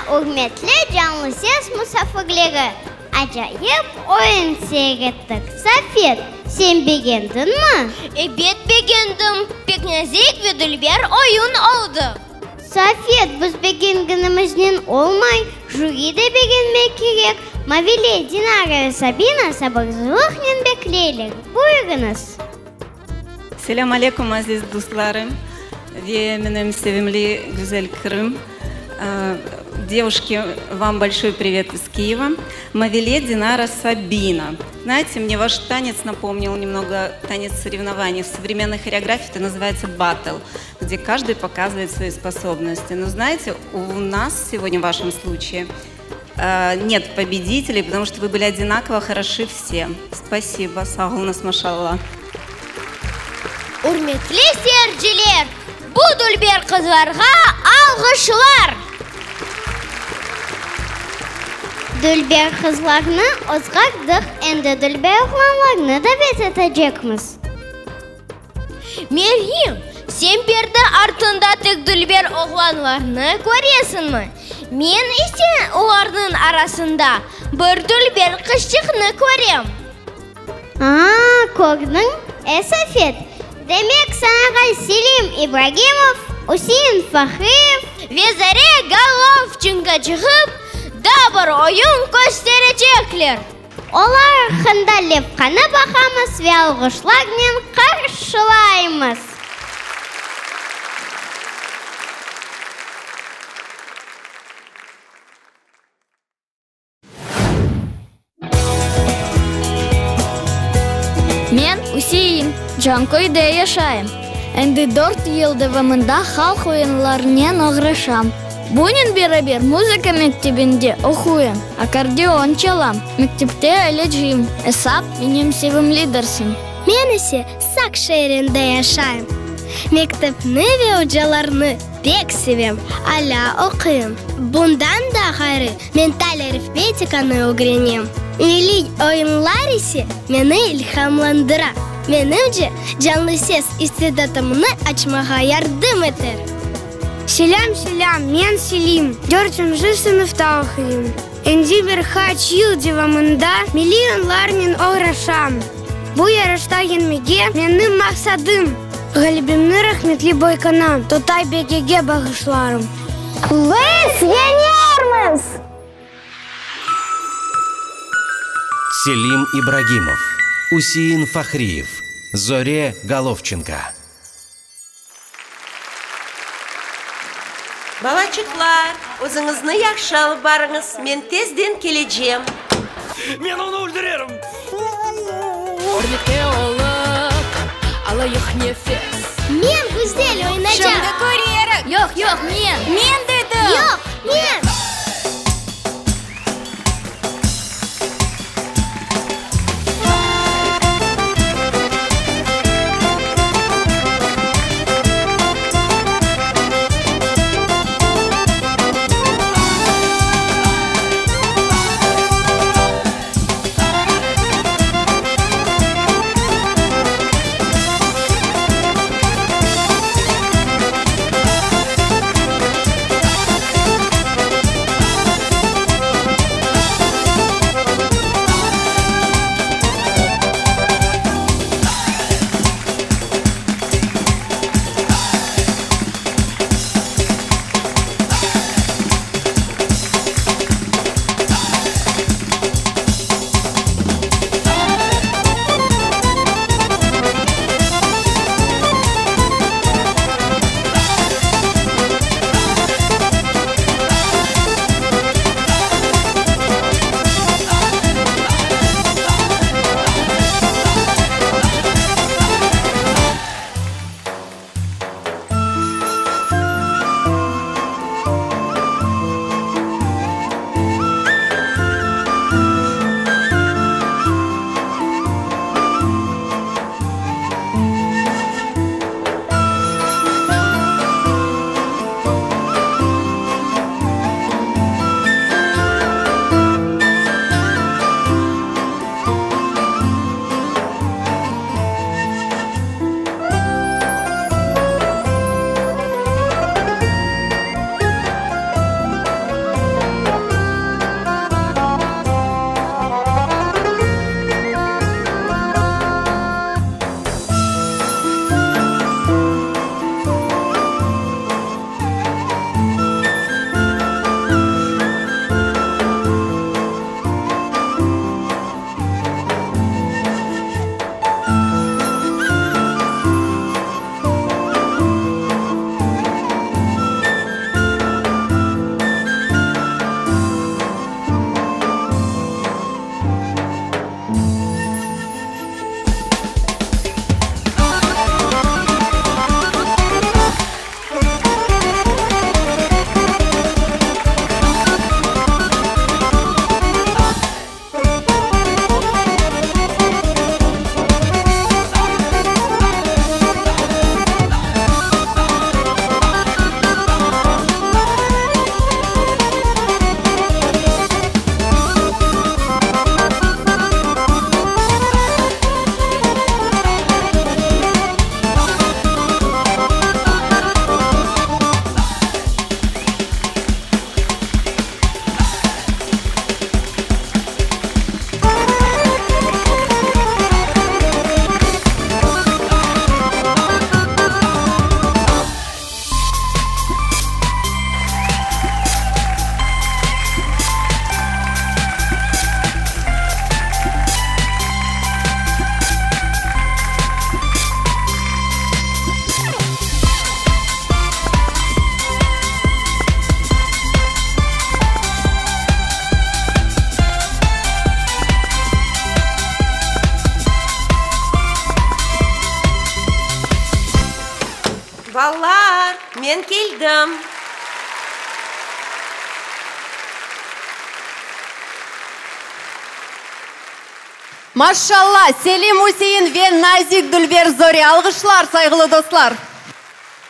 Mına, ürmetli Canlı Ses musafirleri, acayip oyun seyir ettik. Safet, sen begendiñmi? Ebet begendim, pek nazik ve dülber oyun oldı. Safet, biz begengenimiznen olmay, jüri de begenmek kerek. Mavile, Dinara ve Sabina sabırsızlıqnen bekleyler. Buyurıñız. Selâm aleyküm, aziz dostlarım ve menim sevimli güzel Qırım. Девушки, вам большой привет из Киева. Мавиле Динара Сабина. Знаете, мне ваш танец напомнил немного танец соревнований. В современной хореографии это называется баттл, где каждый показывает свои способности. Но знаете, у нас сегодня в вашем случае нет победителей, потому что вы были одинаково хороши все. Спасибо, sağ oluñız, maşalla. Ürmetli seyirciler, bu dülber qızlarğa alğışlar! Dülber qızlarnı ozğardıq, endi dülber oğlanlarnı davet etecekmiz. Meryem, sen perde artında tek dülber oğlanlarnı köresiñmi? Men ise olarnıñ arasında bir dülber qızçıqnı körem. A, kördiñ, e, Safet? Demek, sanağa Selim İbragimov, Üsein Fahriyev ve Zare Golovçenko çıqıp, daa bir oyun kösterecekler. Olar aqqında levhanı baqamız ve alğışlarnen qarşılaymız. Men, Üsein, Canköyde yaşayım. Endi dört yıl devamında halq oyunlarınen oğraşam. Bunen beraber muzıka mektebinde oquyım, akkordeon çalam, mektepte aleciyim, esap, menim sevimli dersim. Men ise Saq şeerinde yaşayım. Mektepni ve ocalarnı pek sevem, alâ oquyım. Bundan da ğayrı, mental arifmetikanı ögrenem. Milliy oyunlar ise meni ilhamlandıra. Menimce, canlı ses istidatımnı açmağa yardım eter. Selâm, selâm, men Selim, dörtünci sınıfta oquyım. Endi bir qaç yıl devamında milliy oyunlarnen oğraşam. Bu yarışta yeñmege menim maqsadım. Ğalebemni rahmetli boykanam Totay Begege bağışlarım. Biz yeñermiz! Selim İbragimov, Üsein Fahriyev, Zore Golovçenko. Balaçıqlar, özüñizni yahşı alıp barıñız, men tezden kelecem. Men onı öldürerim! Birlikte olıp, alayıq nefes. Men güzel oynaycam! Şimdi körerik! Yoq, yoq, men! Men dedim! Yoq, men! Men keldim. Maşşalla, Selim Üsein ve nazik dülber Zore, alğışlar, sayğılı dostlar!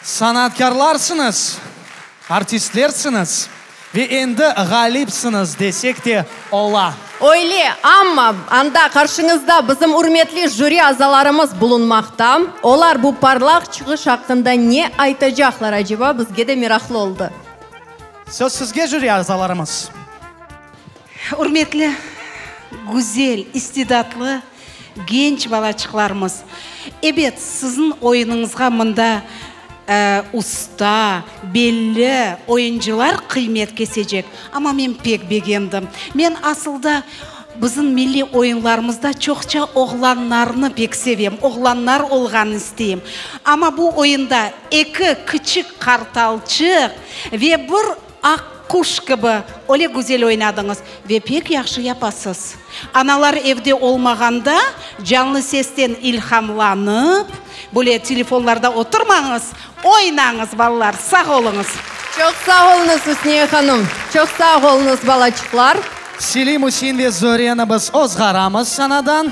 Sanatkârlarsıñız, artistlersiñiz ve endi ğalipsiñiz desek de ola. Öyle, amma anda qarşıñızda bizim ürmetli jüri azalarımız bulunmaqta. Olar bu parlaq çıqış aqqında ne aytacaqlar, aceba, bizge de meraqlı oldı. Söz sizge, jüri azalarımız. Ürmetli, güzel, istidatlı genç balaçıqlarımız! Ebet, siziñ oyunıñızğa mında usta, belli oyuncılar qıymet kesecek, amma men pek begendim. Men asılda bizim milliy oyunlarımızda çoqça oğlanlarnı pek sevem, oğlanlar olğanını isteyim. Amma bu oyunda eki kiçik qartalçıq ve bir Aq quş kibi öyle güzel oynadıñız ve pek yahşı yapasız. Analar evde olmağanda canlı sesten ilhamlanıp, böyle telefonlarda oturmañız, oynañız, balalar. Sağ oluñız. Çoq sağ oluñız, Üsniye hanım. Çoq sağ oluñız, balaçıqlar. Selim, Üsein ve Zoreni biz ozğaramız sanadan.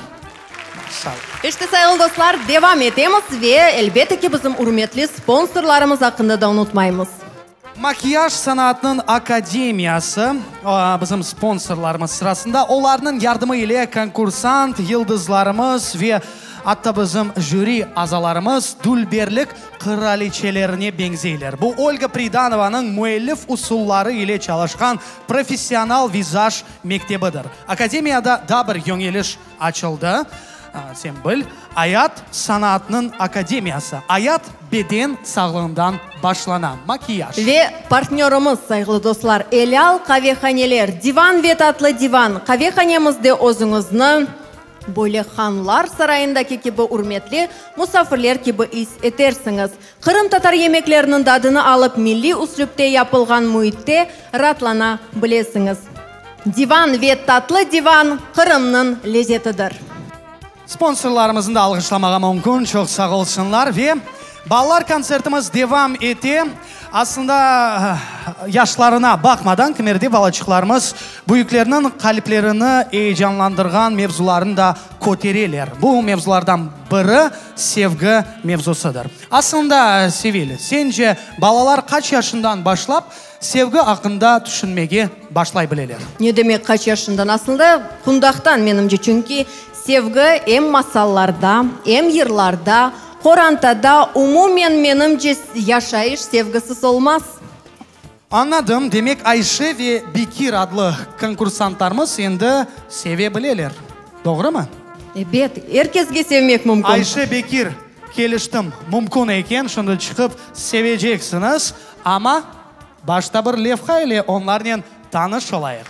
İşte, sayğılı dostlar, devam etemiz ve, elbette ki, bizim ürmetli sponsorlarımız aqqında da unutmaymız. Makiyaj sanatınıñ akademiyası, bizim sponsorlarımız sırasında, olarnıñ yardımı ile konkursant yıldızlarımız ve atta bizim jüri azalarımız dülberlik qıraliçelerine beñzeyler. Bu Olga Pridanovanıñ müellif usulları ile çalışqan professional vizaj mektebidir. Akademiyada daa bir yöñeliş açıldı, sen bil, ayat sanatınıñ akademiyası. Ayat beden sağlığından başlana. Makiyaj. Ve partnörımız, sayğılı dostlar, Elâl qavehaneler, Divan ve Tatlı Divan qavehanemizde özüñizni böyle hanlar sarayındaki kibi ürmetli musafirler kibi is etersiñiz. Qırımtatar yemekleriniñ dadını alıp, milliy üslüpte yapılğan müitte ratlana bilesiñiz. Divan ve Tatlı Divan, Qırımnıñ lezetidir. Sponsorlarımıznı da alğışlamağa mümkün, çoq sağ olsunlar. Ve balalar kontsertimiz devam ete. Aslında, yaşlarına baqmadan, kimerde balaçıqlarımız büyüklerniñ qalplerini eyecanlandırğan mevzularnı da kötereler. Bu mevzulardan biri, sevgi mevzusıdır. Aslında, Sevil, sence, balalar qaç yaşından başlap sevgi aqqında tüşünmege başlay bileler? Ne demek qaç yaşından? Aslında, qundaqtan, menimce, çünki sevgi em masallarda, em yırlarda, qorantada, umumen, menimce, yaşayış sevgisiz olmaz. Añladım, demek Ayşe ve Bekir adlı konkursantlarımız endi seve bileler, doğrumı? Ebet, er kesge sevmek mümkün. Ayşe, Bekir, keliştim, mümkün eken, şimdi çıqıp seveceksiñiz, amma başta bir levha ile onlarnen tanış olayıq.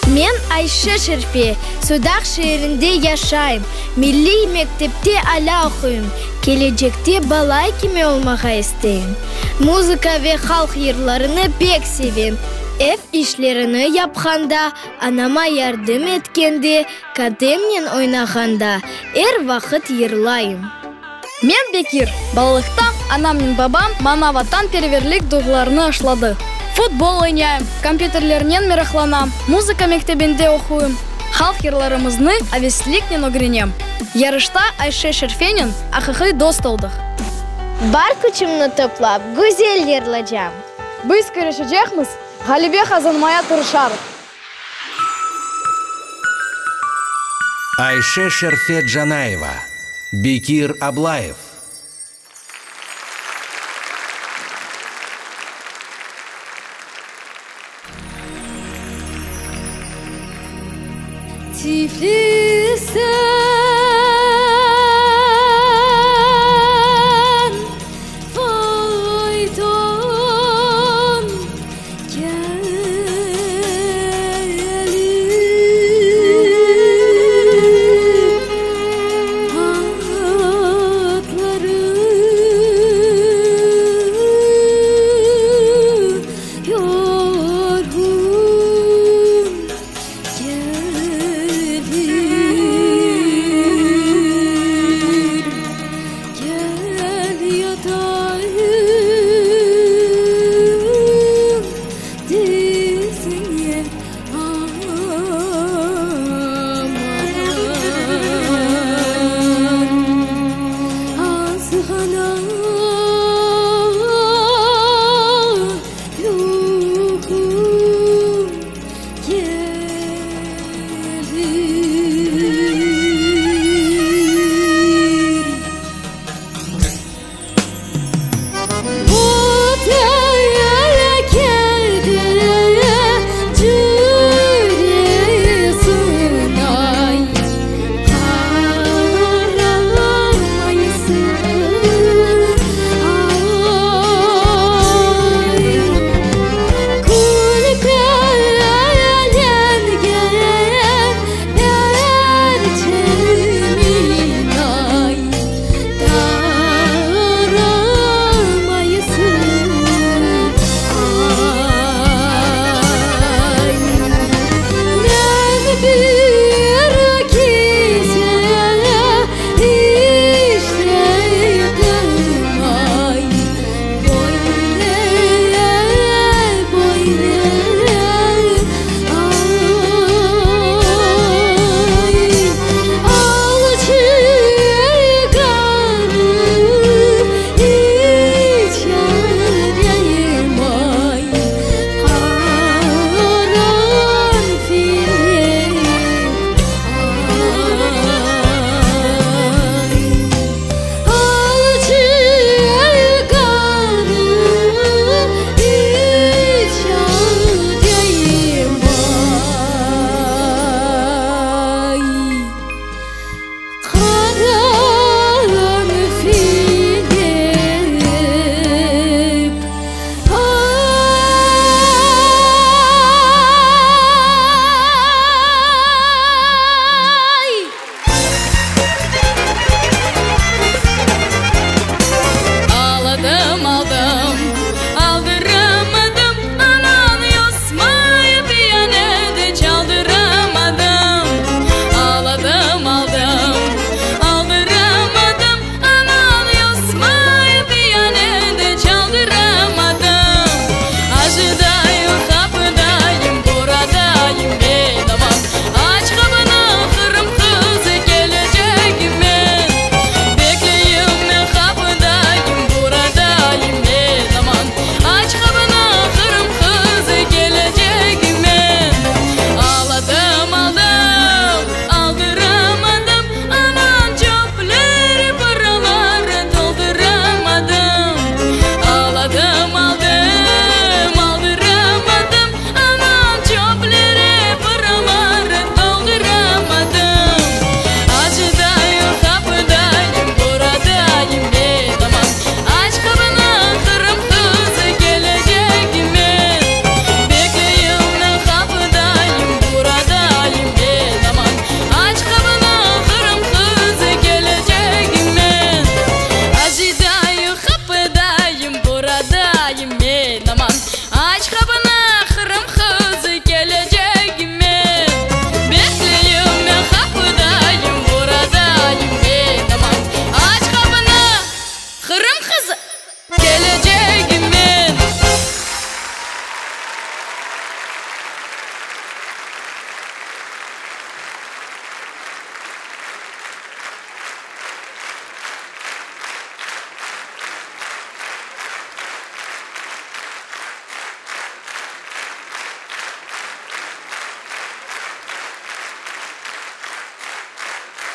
Men Ayşe Şerfe, Sudaq şeerinde yaşayım. Milliy mektepte alâ oquyım. Kelecekte bala ekimi olmağa isteyim. Muzıka ve halq yırlarını pek sevem. Ev işlerini yapqanda, anama yardım etkende, katemnen oynağanda er vaqıt yırlayım. Men Bekir. Balalıqtan anamnen babam maña vatanperverlik duyğularını aşladı. Futbol oynayım, kompyuterlernen meraqlanam, muzıka mektebinde oquyım, halq yırlarımıznı avesliknen ögrenem. Yarışta Ayşe Şerfenen aqiqiy dost oldıq. Bar küçümni toplap, güzel yırlacam. Biz küreşecekmiz, ğalebe qazanmaya tırışarıq. Ayşe Şerfe Canayeva, Bekir Ablayev. Tiflisten fayton kelir, atları.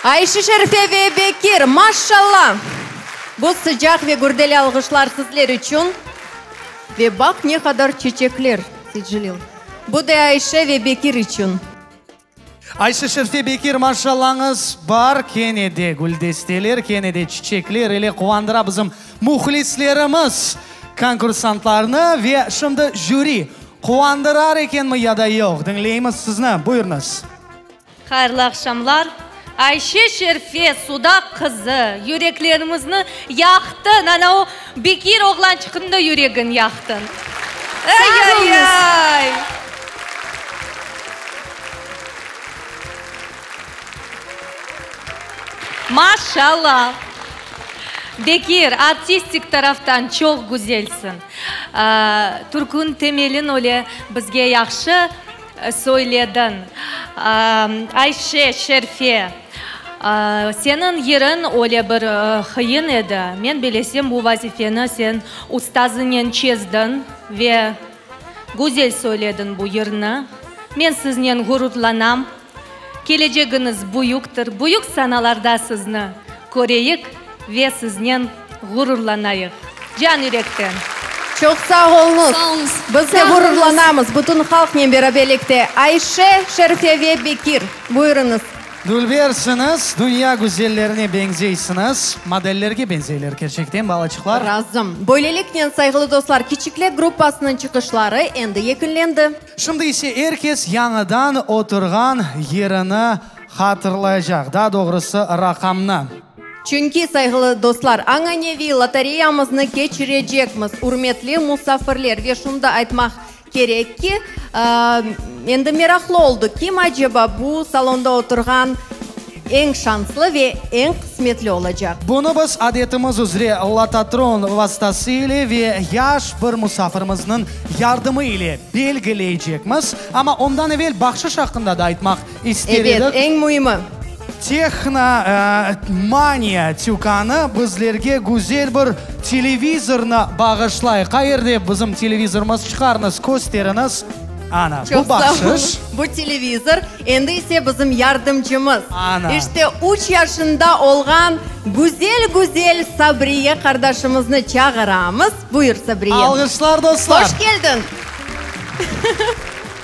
Ayşe Şerife ve Bekir, maşşalla! Bu sıcaq ve gürdeli alğışlar sizler içün. Ve baq ne qadar çeçekler, Seytcelil. Bu da Ayşe ve Bekir içün. Ayşe Şerife Bekir, maşşallañız bar, kene de güldesteler, kene de çiçekler ile quvandıra bizim mühlislerimiz konkursantlarnı. Ve şimdi jüri quvandırar ekenmi ya da yoq, diñleymiz sizni, buyurıñız. Hayırlı aqşamlar, Ayşe Şerfe Sudaq qızı, yüreklerimizni yaqtıñ, ana o Bekir oğlançıqnıñ da yüregin yaqtıñ. Ay-ay-ay! Maşallah! Bekir, artistik taraftan çoq güzelsiñ. Türküniñ temelin öyle bizge yahşı Söylediñ. Ayşe, Şerfe, seniñ yeriñ öyle bir qıyın edi. Men bilesem, bu vazifeni sen ustazınen çezdiñ ve güzel söylediñ bu yırnı. Men siznen ğururlanam. Kelecegiñiz büyüktir. Büyük sanalarda sizni köreyik Ve siznen ğururlanayıq. Can yürekten. Çoq sağ oluñız. Sağ oluñız. Biz de ğururlanamız bütün halqnen beraberlikte. Ayşe, Şerfe ve Bekir, buyurıñız. Dülbersiñiz, dünya güzellerine beñzeysiñiz, modellerge beñzeyler kerçekten balaçıqlar. Razım. Böyleliknen, sayğılı dostlar, Kiçikler gruppasınıñ çıqışları endi yekünlendi. Şimdi ise er kes yañıdan oturğan yerini hatırlaycaq, daa doğrusı raqamnı. Çünki, sayğılı dostlar, añaneviy lotereyamıznı keçirecekmiz, ürmetli musafirler, ve şunı da aytmaq kerek ki, endi meraqlı oldı, kim aceba bu salonda oturğan eñ şanslı ve eñ qısmetli olacaq? Bunı biz adetimiz üzre lototron vastası ile ve yaş bir musafirimizniñ yardımı ile belgileycekmiz. Amma ondan evel bahşış aqqında da aytmaq İster Ebet, edik. eñ müimi. Tehno Maniya tükânı bizlerge güzel bir televizornı bağışlay. Qayerde bizim televizorımız? Çıqarıñız, kösteriñiz. Ana, bu Çoq sağ bahşış. oluñ. Bu televizor, endi ise bizim yardımcımız. Ana. İşte, üç yaşında olğan güzel-güzel Sabriye qardaşımıznı çağıramız. Buyur, Sabriye. Alğışlar, dostlar. Hoş keldiñ.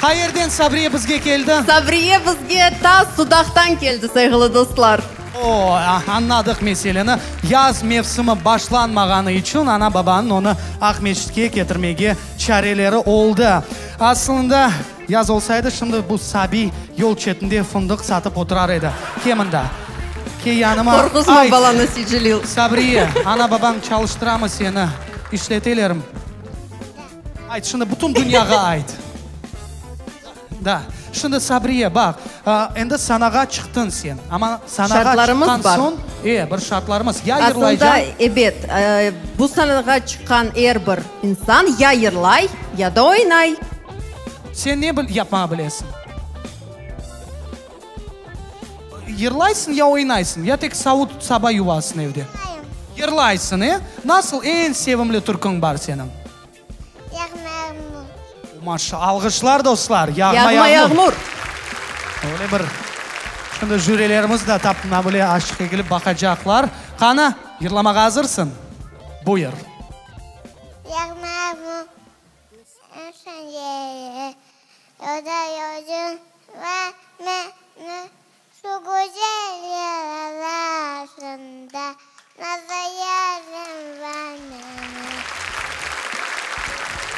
Qayerden Sabriye bizge keldi? Sabriye bizge ta Sudaqtan keldi, sayğılı dostlar. O, añladıq meseleni. Yaz mevsimi başlanmağanı içün ana-babanıñ onı Aqmescitke ketirmege çareleri oldı. Aslında, yaz olsaydı, şimdi bu sabiy yol çetinde fındıq satıp oturar edi. Ke mında. Ke yanıma. Qorquzma Ayt, balanı, Sicilil. Sabriye, ana-babañ çalıştıramı seni? İşletelermi? Ayt, şimdi bütün dünyağa ayt. Da. Şimdi, Sabriye, baq, endi sanağa çıqtıñ sen. Amma sanağa Şartlarımız çıqqan bar. soñ, e, bir şartlarımız. Ya Aslında, yırlaycañ. ebet, bu sanağa çıqqan er bir insan ya yırlay, ya da oynay. Sen ne yapmağa bilesiñ? Yırlaysıñ ya oynaysıñ, ya tek savut-saba yuvasıñ evde? Yırlaysıñ, e? Nasıl eñ sevimli türküñ bar seniñ? Yağma yağmur. Maşa, alğışlar, dostlar! Yağma yağmur. Yağma yağmur. Öyle bir, şimdi jürilerimiz de tap mına böyle aşıq egilip baqacaqlar. Qani, yırlamağa azırsıñ? Buyur. Yağma yağmur. Yolda yolcum var menim, Şu güzel yer arasında Nazlı yarim var menim.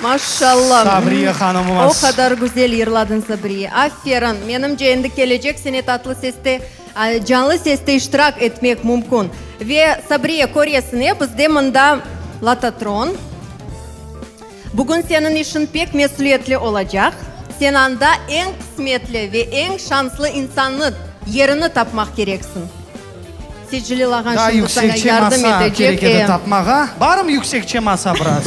Maşallah. Sabriye hanımımız. O qadar güzel yırladıñ, Sabriye. Aferin. Menimce, endi kelecek sene Tatlı seste, Canlı seste iştirak etmek mümkün. Ve, Sabriye, köresiñ, e, bizde mında lototron. Bugün seniñ işiñ pek mesüliyetli olacaq. Sen anda eñ qısmetli ve eñ şanslı insannı yerini tapmaq kereksiñ. Secili lağan Daa şimdi saña yüksekçe yardım masa etecek. kerek edi E. tapmağa. Barmı yüksekçe masa biraz?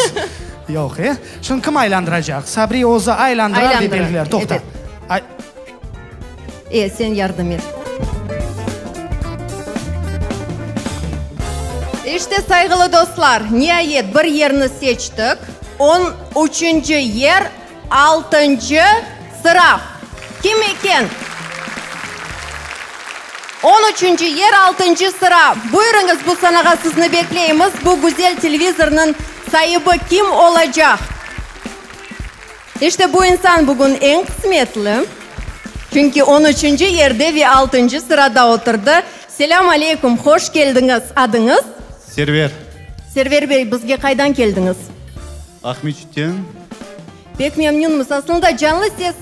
Yoq, e? Şimdi kim aylandıracaq? Sabriye özü aylandırar ve Aylandırar, belgiler. Toqta. ebet. Ay. E, sen yardım et. İşte, sayğılı dostlar, niayet bir yerni seçtik. On üçünci yer, altıncı sıra. Kim eken? On üçünci yer, altıncı sıra. Buyurıñız, bu sanağa sizni bekleymiz. Bu güzel televizornıñ saibi kim olacaq? İşte bu insan bugün eñ qısmetli, çünki on üçünci yerde ve altıncı sırada oturdı. Selâm aleyküm, hoş keldiñiz! Adıñız? Server. Server bey, bizge qaydan keldiñiz? Aqmescitten. Pek memnünmiz. Aslında Canlı ses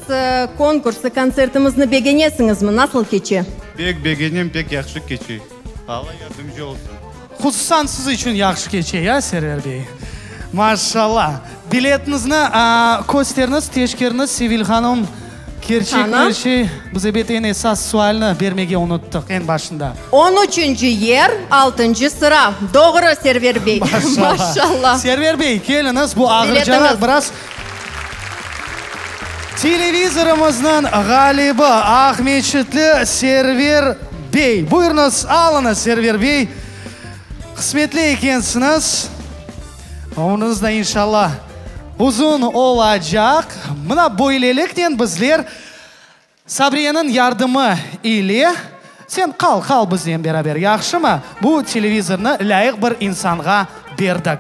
konkursı, kontsertimizni begenesiñizmi? Nasıl keçe? Pek begenem, pek yahşı keçe. Alla yardımcı olsun. Hususan siz içün yahşı keçe, ya, Server bey? Maşallah. Biletiñizni kösteriñiz, teşkeriñiz, Sevil hanım. Kerçek bir şey, biz ebet eñ esas sualni bermege unuttıq eñ başında. On üçünci yer, altıncı sıra. Doğru, Server bey. Maşallah. Server bey, keliñiz, bu ağırcanaq biraz. Televizorımıznıñ ğalibi Aqmeçitli Server bey. Buyurıñız, alıñız, Server bey. Qısmetli ekensiñiz. Ömrüñiz de inşallah uzun olacaq. Mına böyleliknen bizler Sabriyeniñ yardımı ile, sen qal, qal biznen beraber, yahşımı, bu televizornı lâyıq bir insanğa berdik.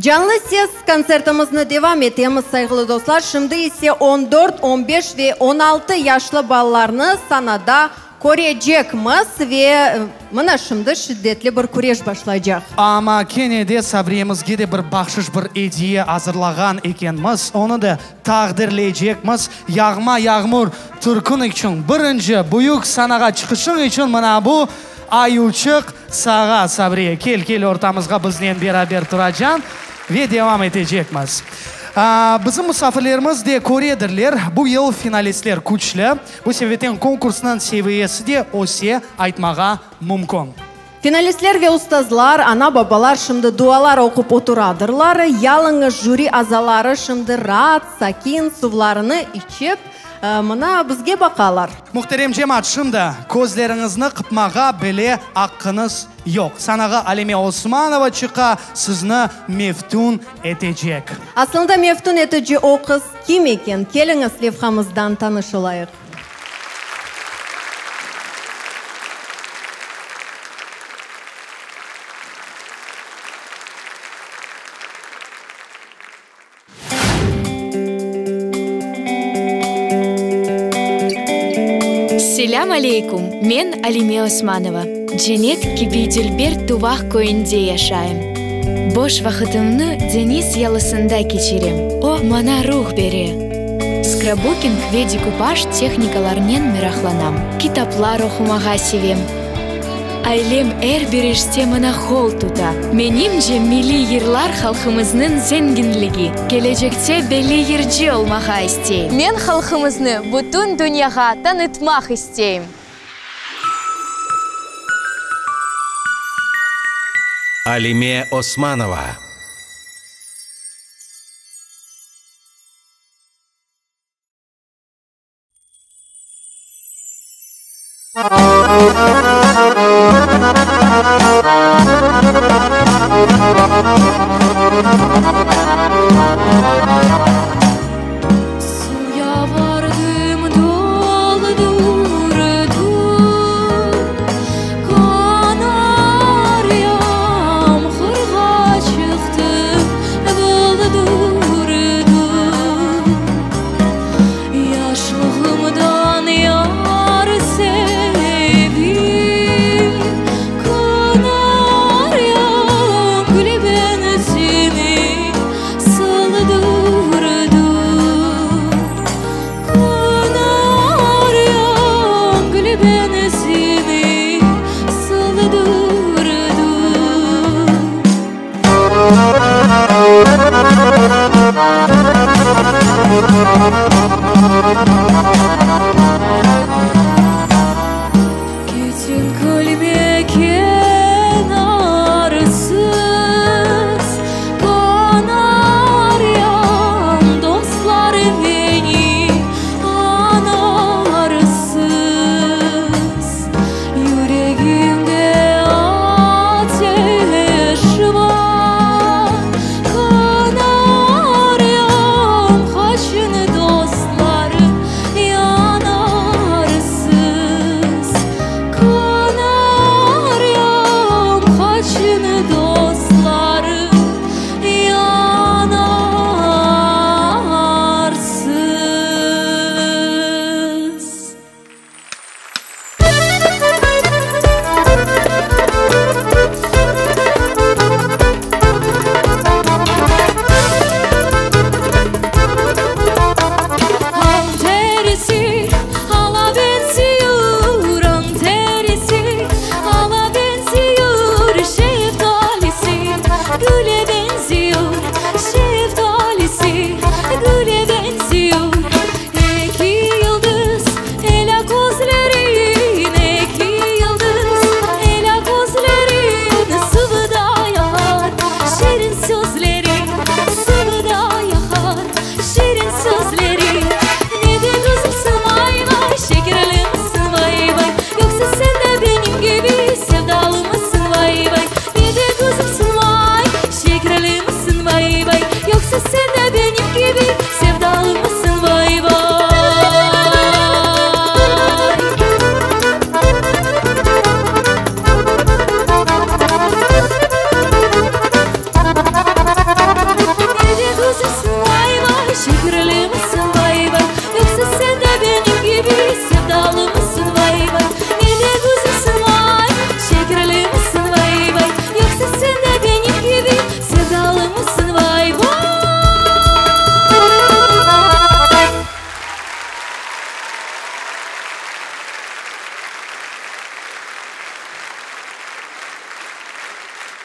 Canlı ses kontsertimizni devam etemiz, sayğılı dostlar. Şimdi ise on dört, on beş ve on altı yaşlı balalarnı sanada Körecekmiz ve mına şimdi şiddetli bir küreş başlaycaq. Amma kene de Sabriyemizge de bir bahşış, bir ediye azırlağan ekenmiz, onı da taqdirleycekmiz. Yağma yağmur türkün içün birinci büyük sanağa çıqışıñ içün mına bu ayuvçıq sağa, Sabriye, kel, kel ortamızğa biznen beraber turacañ ve devam etecekmiz. Bizim musafirlerimiz de köredirler, bu yıl finalistler küçlü. Bu sebepten konkursnıñ seviyesi de öse aytmağa mümkün. Finalistler ve ustazlar, ana-babalar şimdi dualar oqup oturadırlar. Yalıñız jüri azaları şimdi raat, sakin, suvlarını içip, mına bizge baqalar. Muhterem cemaat, şimdi közleriñizni qıpmağa bile aqqıñız yoq. Sanağa Alime Osmanova çıqa, sizni meftün etecek. Aslında meftün etici o qız kim eken? Keliñiz, levhamızdan tanış olayıq. Selâm aleykum, men Alime Osmanova. Cennet kibi dülber Tuvaq köyünde yaşayım. Boş vaqıtımnı deñiz yalısında keçirem, o, maña ruh bere. Skrabuking ve dekupaj tehnikalarınen meraqlanam, kitaplar oqumağa sevem. Ailem er bir işte maña qol tuta. Menimce, milliy yırlar halqımıznıñ zenginligi. Kelecekte belli yırcı olmağa isteyim. Men halqımıznı bütün dünyağa tanıtmaq isteyim. Alime Osmanova. Suya vardım, doldurdım, Kanaryam qırğa çıqtı, boldurdım. Yaşlığımdan yar sevip, Kanaryam gül benzimi.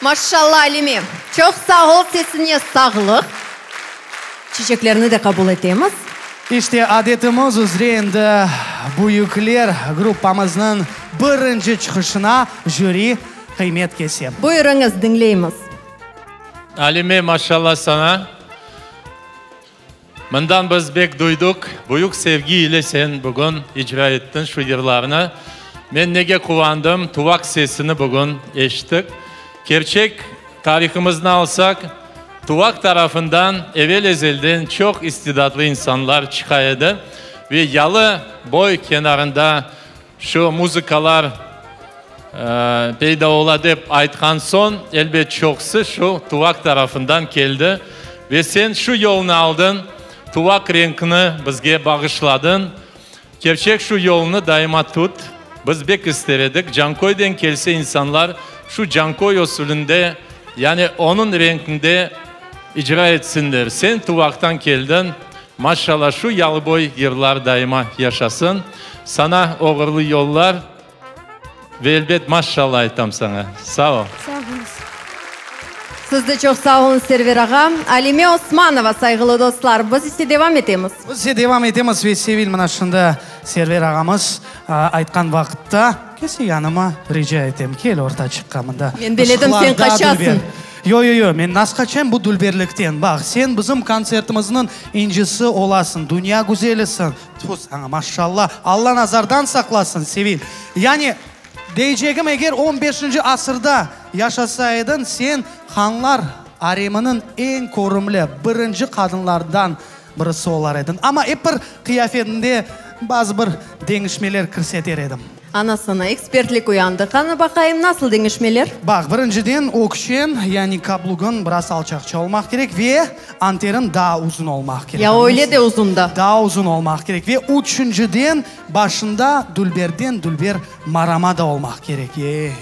Maşşalla, Alime! Çoq sağ ol, sesiñe sağlıq. Çiçeklerni de qabul etemiz. İşte, adetimiz üzre endi büyükler gruppamıznıñ birinci çıqışına jüri qıymet kese. Buyurıñız, diñleymiz. Alime, maşşalla saña. Mından biz bek duyduq, büyük sevgi ile sen bugün icra ettiñ şu yırlarnı. Men nege quvandım, tuvaq sesini bugün eşittik. Kerçek, tarihımıznı alsaq, tuvaq tarafından evel-ezelden çoq istidatlı insanlar çıqa edi ve yalı boy kenarında şu muzıkalar peyda ola dep aytqan soñ, elbet, çoqusı şu tuvaq tarafından keldi. Ve sen şu yolnı aldıñ, tuvaq renkni bizge bağışladıñ. Kerçek, şu yolnı daima tut. Biz bek ister edik, Canköyden kelse insanlar şu Canköy usulünde, yani onıñ renkinde icra etsinler. Sen tuvaqtan keldiñ, maşallah, şu yalıboy yırlar daima yaşasın. Sana oğurlı yollar ve elbet maşallah aytam saña. Sağ ol. Sağ oluñız. Siz de çoq sağ oluñız, Server ağa. Alime Osmanova, sayğılı dostlar, biz ise devam etemiz. Biz ise devam etemiz ve Sevil mına şimdi Server ağamız aytqan vaqıtta, kelse yanıma, rica etem, kel ortaçıqqa mında. Men beledim, sen qaçasıñ. Yo, yo, yo, men nasıl qaçayım bu dülberlikten? Baq, sen bizim kontsertimizniñ incisi olasıñ, dünya güzelisiñ. Tfu saña, maşşalla, Alla nazardan saqlasın, Sevil. Yani, deycegim, eger on beşinci asırda yaşasa ediñ, sen hanlar areminiñ eñ körümli, birinci qadınlardan birisi olar ediñ. Amma ep bir qıyafetinde bazı bir deñişmeler kirseter edim. Anasına ekspertlik uyandı. Qani baqayım, nasıl deñişmeler? Baq, birinciden, ökşen, yani kablugın biraz alçaqça olmaq kerek ve anterin daa uzun olmaq kerek. Ya öyle de uzun da. Daa uzun olmaq kerek. Ve üçünciden, başında dülberden dülber marama da olmaq kerek. E-e-e,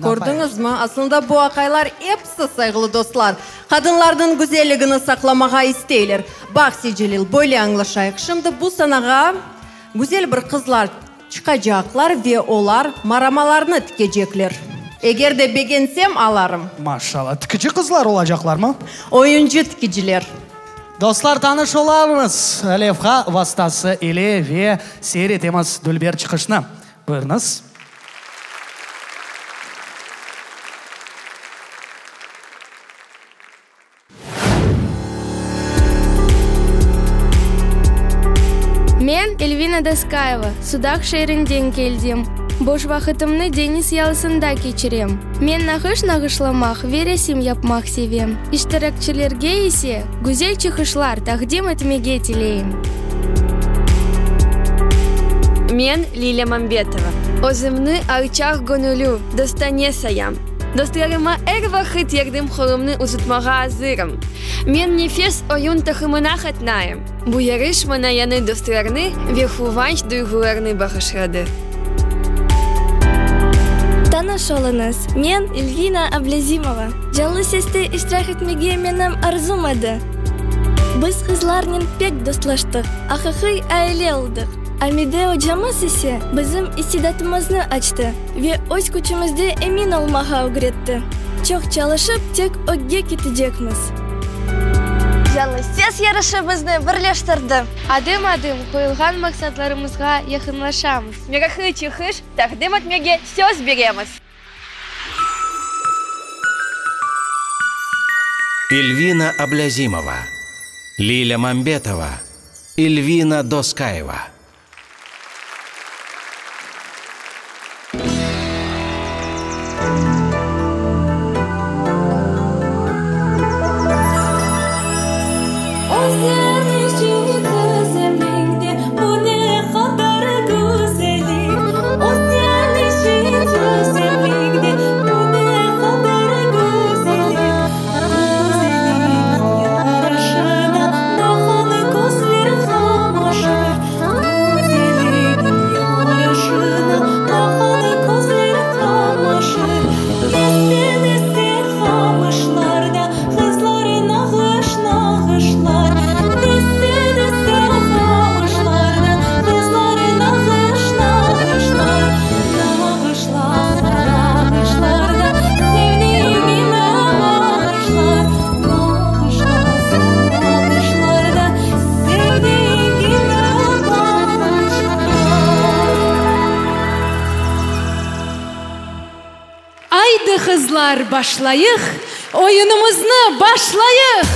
Kördiñizmi, aslında bu aqaylar episi, sayğılı dostlar, qadınlarnıñ güzelligini saqlamağa isteyler. Baq, Seycelil, böyle añlaşayıq, şimdi bu sanağa güzel bir qızlar Çıqacaqlar ve olar maramalarnı tikecekler. Eger de begensem, alarım. Maşallah. Tikici qızlar olacaqlarmı? Oyuncı tikiciler. Dostlar, tanış olamız levha vastası ile ve seyir etemiz dülber çıqışnı. Buyurıñız. Men, Elvina Doskayeva, Sudaq şeerinden keldim. Boş vaqıtımnı deñiz yalısında keçirem. Men nağış nağışlamaq ve resim yapmaq sevem. İştirakçilerge ise güzel çıqışlar taqdim etmege tileyim. Men, Lilâ Mambetova, özümni alçaq göñüllü, dostane sayam. Dostlarıma er vaqıt yardım qolumnı uzatmağa azırım. Men Nefes oyun taqımına qatnayım. Bu yarış maña yañı dostlarnı ve quvanç duyğularını bağışladı. Tanış oluñız, men Elvina Ablâzimova. Canlı seste iştirak etmege menim arzum edi. Biz qızlarnen pek dostlaştıq, aqiqiy aile oldıq. Amide ocamız ise bizim istidatımıznı açtı. Ve öz küçümizde emin olmağa ögretti. Çoq çalışıp, tek ögge ketecekmiz. Canlı ses yarışı bizni birleştirdi. Adım-adım qoyulğan maqsatlarımızğa yaqınlaşamız. Meraqlı çıqış taqdim etmege söz beremiz. Elvina Ablâzimova, Lilâ Mambetova, Elvina Doskayeva. qızlar, başlayıq, oyunımıznı başlayıq!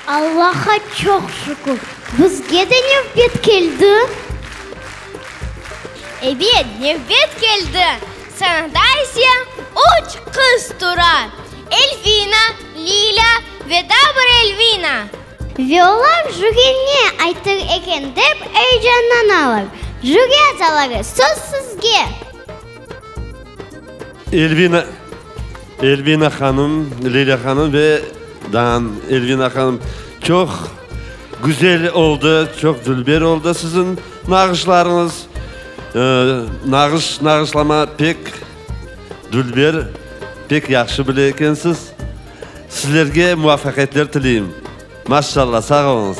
Allahqa çoq şükür, bizge de nevbet keldi. Ebet, nevbet keldi. Sanada ise üç qız tura, Elvina, Lilâ ve daa bir Elvina. Ve olar jüri ne aytır eken dep eyecanlanalar. Jüri azaları, söz sizge! Elvina, Elvina hanım, Lilâ hanım ve Dan, Elvina hanım, çoq güzel oldı, çoq dülber oldı siziñ nağışlarıñız. Nağış, nağışlama pek dülber, pek yahşı bile ekensiz. Sizlerge muvafaqiyetler tileyim. Maşşalla, sağ oluñız.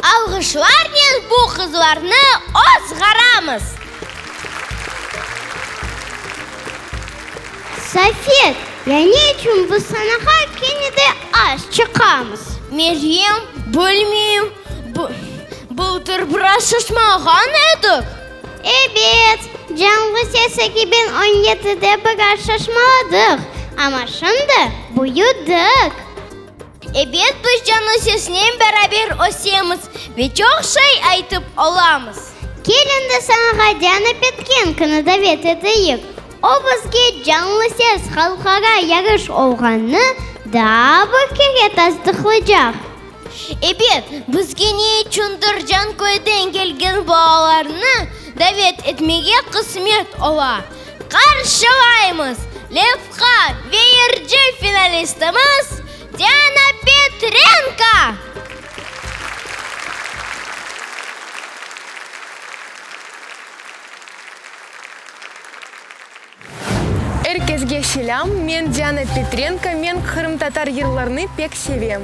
Alğışlarnen bu qızlarnı ozğaramız! Safet, ya ne içün biz sanağa kene de az çıqamız? Meryem, Bilmeyim. Bıltır biraz şaşmalağan edik. Ebet, Canlı ses 2017-de biraz şaşmaladıq, amma şimdi büyüdik. Ebet, biz Canlı sesnen beraber ösemiz ve çoq şey aytıp olamız. Kel endi sanağa Diana Petkenkonı davet eteyik, o bizge Canlı ses halqara yarış olğanını daa bir kere tasdıqlaycaq. Ebet, bizge ne içündir Canköyden kelgen balalarnı davet etmege qısmet ola. Qarşılaymız, levha ve yırcı finalistimiz Diana Petrenko! keñizge selâm, men Diana Petrenko, men qırımtatar yırlarını pek sevem.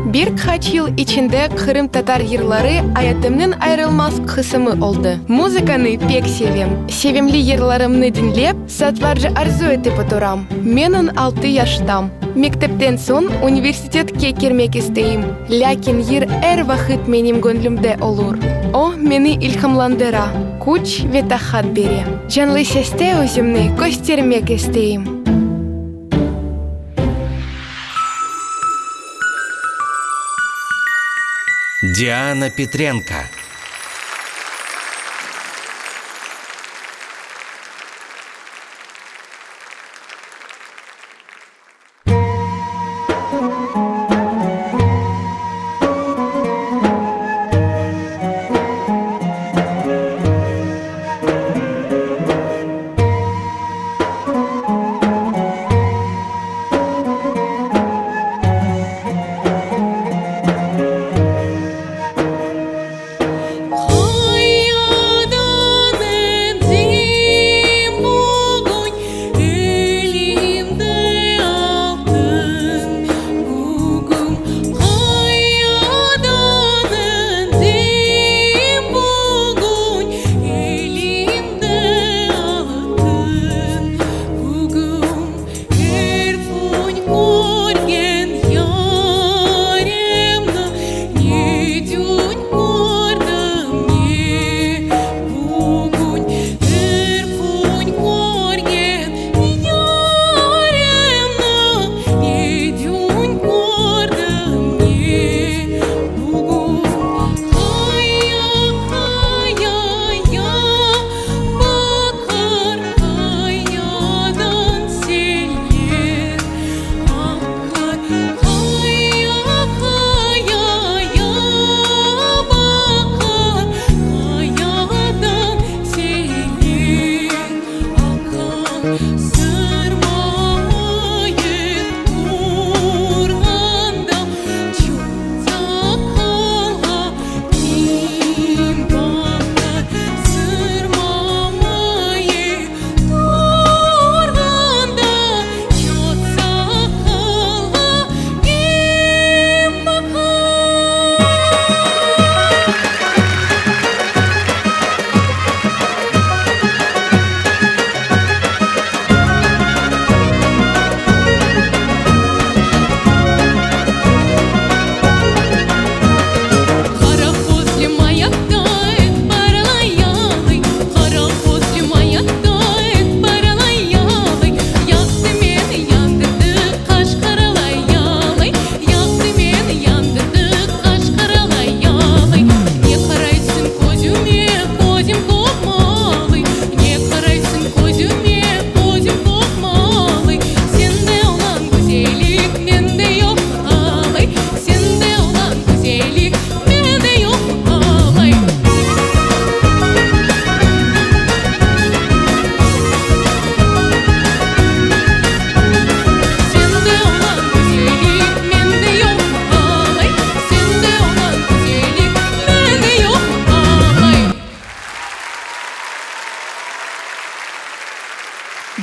Bir qaç yıl içinde qırımtatar yırları ayatımnıñ ayırılmaz qısımı oldı. Muzıkanı pek sevem. Sevimli yırlarımnı diñlep, saatlarca arzu etip oturam. Men on altı yaştam. Mektepten soñ universitetke kirmek isteyim. Lâkin yır er vaqıt menim göñlümde olur. O, meni ilhamlandıra, küç ve taqat bere. Canlı seste özümni köstermek isteyim. Diana Petrenko.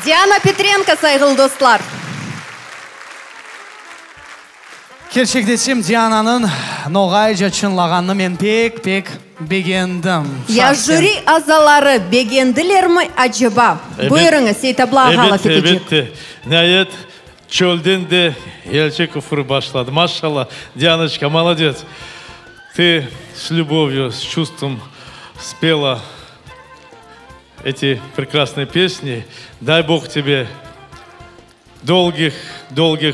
Diana Petrenko, sayğılı dostlar! Kerçek desem, Diananıñ noğayca çıñlağanını men pek-pek begendim. Ya jüri azaları begendilermi aceba? Buyurıñız, Seytabla ağa laf etecek. Elbette, niayet, çölden de elçi küfür başladı. Maşallah, Dianoçka, molodets. Tı s lübovью, s çuvstvom spela eti prekrasnıye pesni. Day Bog tebe dolgih, dolgih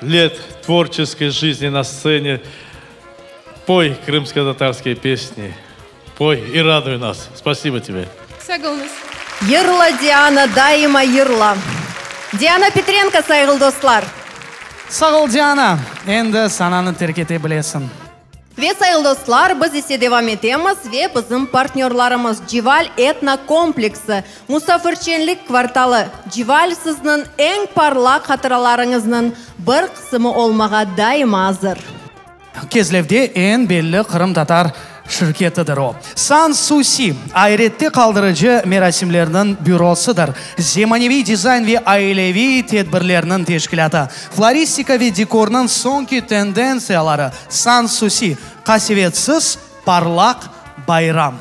let tvorçeskoy jizni na stsene. Poy krımsko-tatarskiye pesni, poy i raduy nas. Spasibo tebe. Sağ oluñız. Yırla, Diana, daima yırla. Diana Petrenko, sayğılı dostlar! Sağ ol, Diana! Endi sananı terk ete bilesiñ. Ve, sayğılı dostlar, biz ise devam etemiz ve bizim partnörlarımız, Cival etno kompleksi, Musafirçenlik kvartalı. Cival sizniñ eñ parlaq hatıralarıñıznıñ bir qısımı olmağa daima azır. Kezlevde eñ belli qırımtatar. Şirketidir o. San Susi, ayrette qaldırıcı merasimlerniñ bürosıdır. Zemaneviy dizayn ve aileviy tedbirlerniñ teşkilâtı. Floristika ve dekornıñ soñki tendentsiyaları. San Susi, qasevetsiz, parlaq bayram.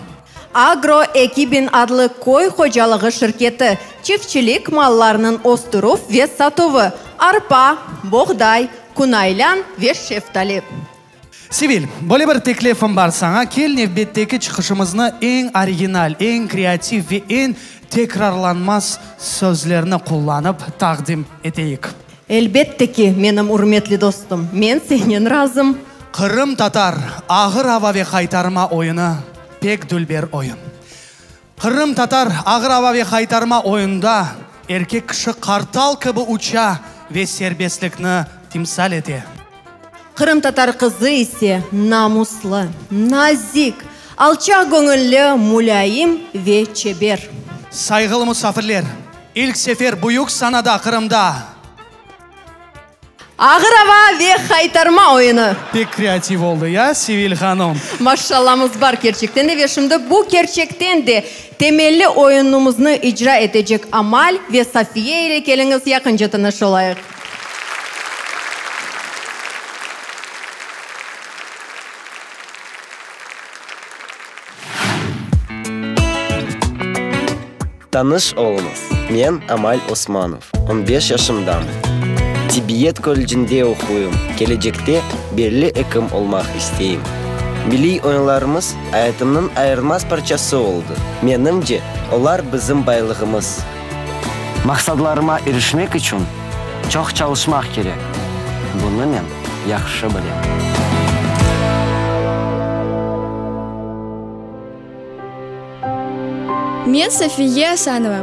Agro 2000 adlı köy hocalığı şirketi, çiftçilik mallarınıñ östürüv ve satuvı, arpa, boğday, künaylan ve şeftali. Sevil, böyle bir teklifim bar saña, kel nevbetteki çıqışımıznı eñ original, eñ kreativ ve eñ tekrarlanmaz sözlerni qullanıp taqdim eteyik. Elbette ki, menim ürmetli dostum, men senen razım. Qırımtatar ağır ava ve qaytarma oyunı pek dülber oyun. Qırımtatar ağır ava ve qaytarma oyunında erkek kişi qartal kibi uça ve serbestlikni timsal ete. Qırımtatar qızı ise namuslı, nazik, alçaqgöñülli, mulâyim ve çeber. Sayğılı musafirler, ilk sefer büyük sanada Qırımda. Ağır ava ve haytarma oyunı. Pek kreativ oldı, ya, Sevil hanım? Maşallamız bar kerçekten de ve şimdi bu kerçekten de temelli oyunımıznı icra etecek Amal ve Safiye ile keliñiz yaqınca tanış olayıq. Tanış oluñız, men Amal Osmanov, on beş yaşımdam. Tibbiyet kollecinde oquyım, kelecekte belli ekim olmaq isteyim. Milliy oyunlarımız ayatımnıñ ayırılmaz parçası oldı. Menimce, olar bizim baylığımız. Maqsadlarıma irişmek içün çoq çalışmaq kerek, bunı men yahşı bilem. Men Safiye Asanova,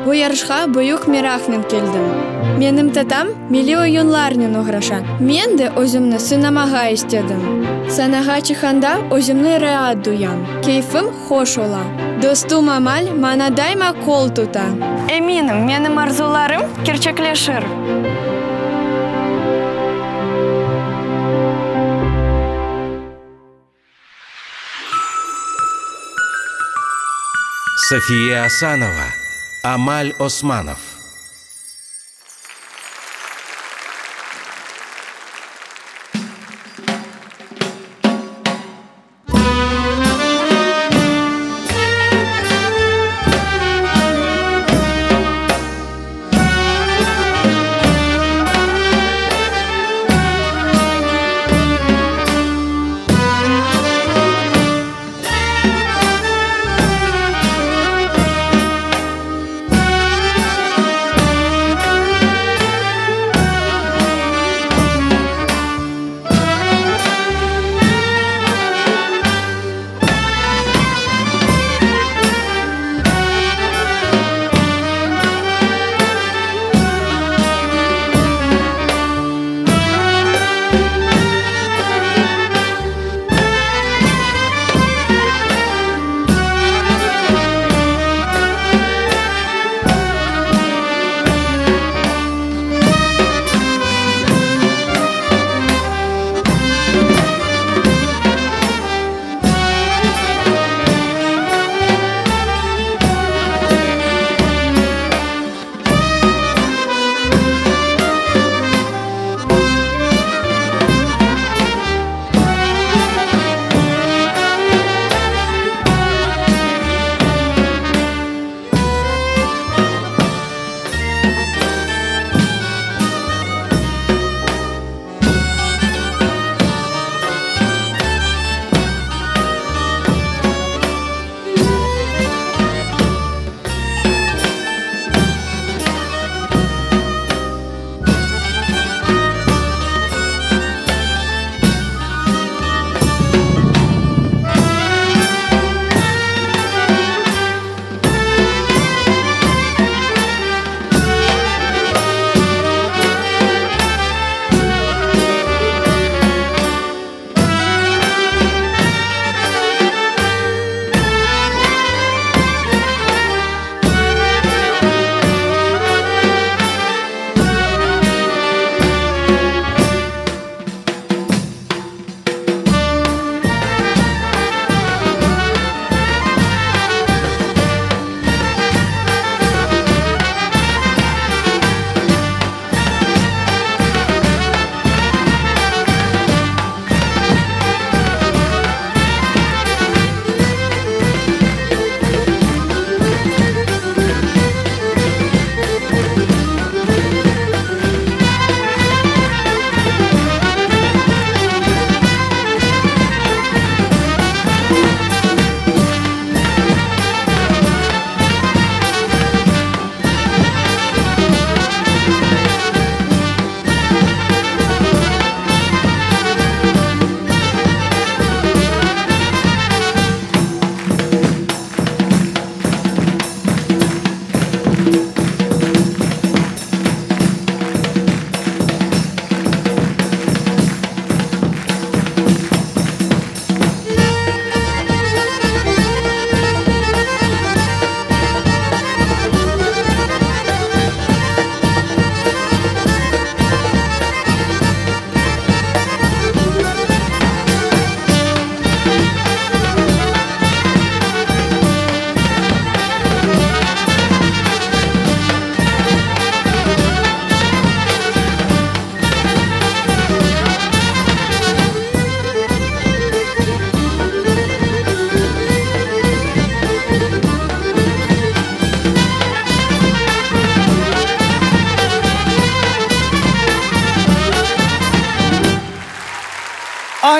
bu yarışqa büyük meraqnen keldim. Menim tatam milliy oyunlarnen oğraşa, men de özümni sınamağa istedim. Sanağa çıqqanda özümni raat duyam, keyfim hoş ola. Dostum Amal maña daima qol tuta. Eminim, menim arzularım kerçekleşir. Safiye Asanova, Amal Osmanov.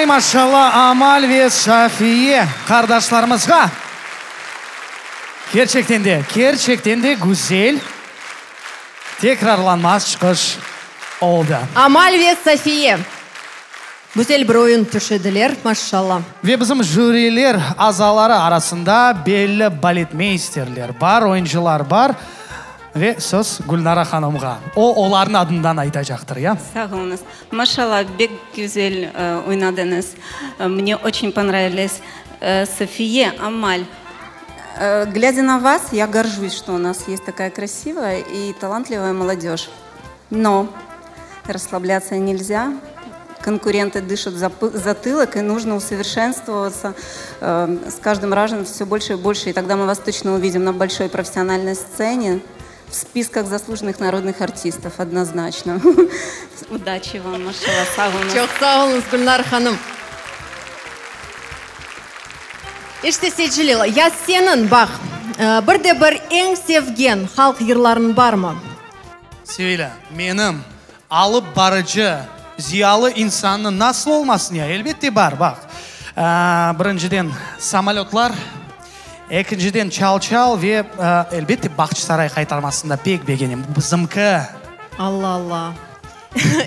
Ay maşalla Amal ve Safiye qardaşlarımızğa! Kerçekten de, kerçekten de güzel, tekrarlanmaz çıqış oldı. Amal ve Safiye güzel bir oyun töşediler, maşalla. Ve bizim jüriler azaları arasında belli baletmeysterler bar, oyuncılar bar. Ve söz Gülnara hanımğa. O, olarnıñ adından aytacaqtır, ya. Sağ oluñız. Maşalla, bek güzel oynadıñız. Mne oçen ponravilis. Safiye, Amal, glядя на вас, я горжусь, что у нас есть такая красивая и талантливая молодежь. Но расслабляться нельзя. Конкуренты дышат в затылок, и нужно усовершенствоваться с каждым разом все больше и больше. И тогда мы вас точно увидим на большой профессиональной сцене, в списках заслуженных народных артистов, однозначно. Удачи вам, maşalla, sağ oluñız. Çoq sağ oluñız, Gülnar hanım. İşte, Seytcelil, ya seniñ, baq, bir de bir eñ sevgen halq yırlarıñ barmı? Sevilâ, menim alıp barıcı, ziyalı insannıñ nasıl olmasın ya? Elbette bar, baq. Birinciden, samolötlar, ekinciden, çal-çal ve, elbette, Bağçasaray qaytarmasını da pek begenem. Bizimki. Alla-alla.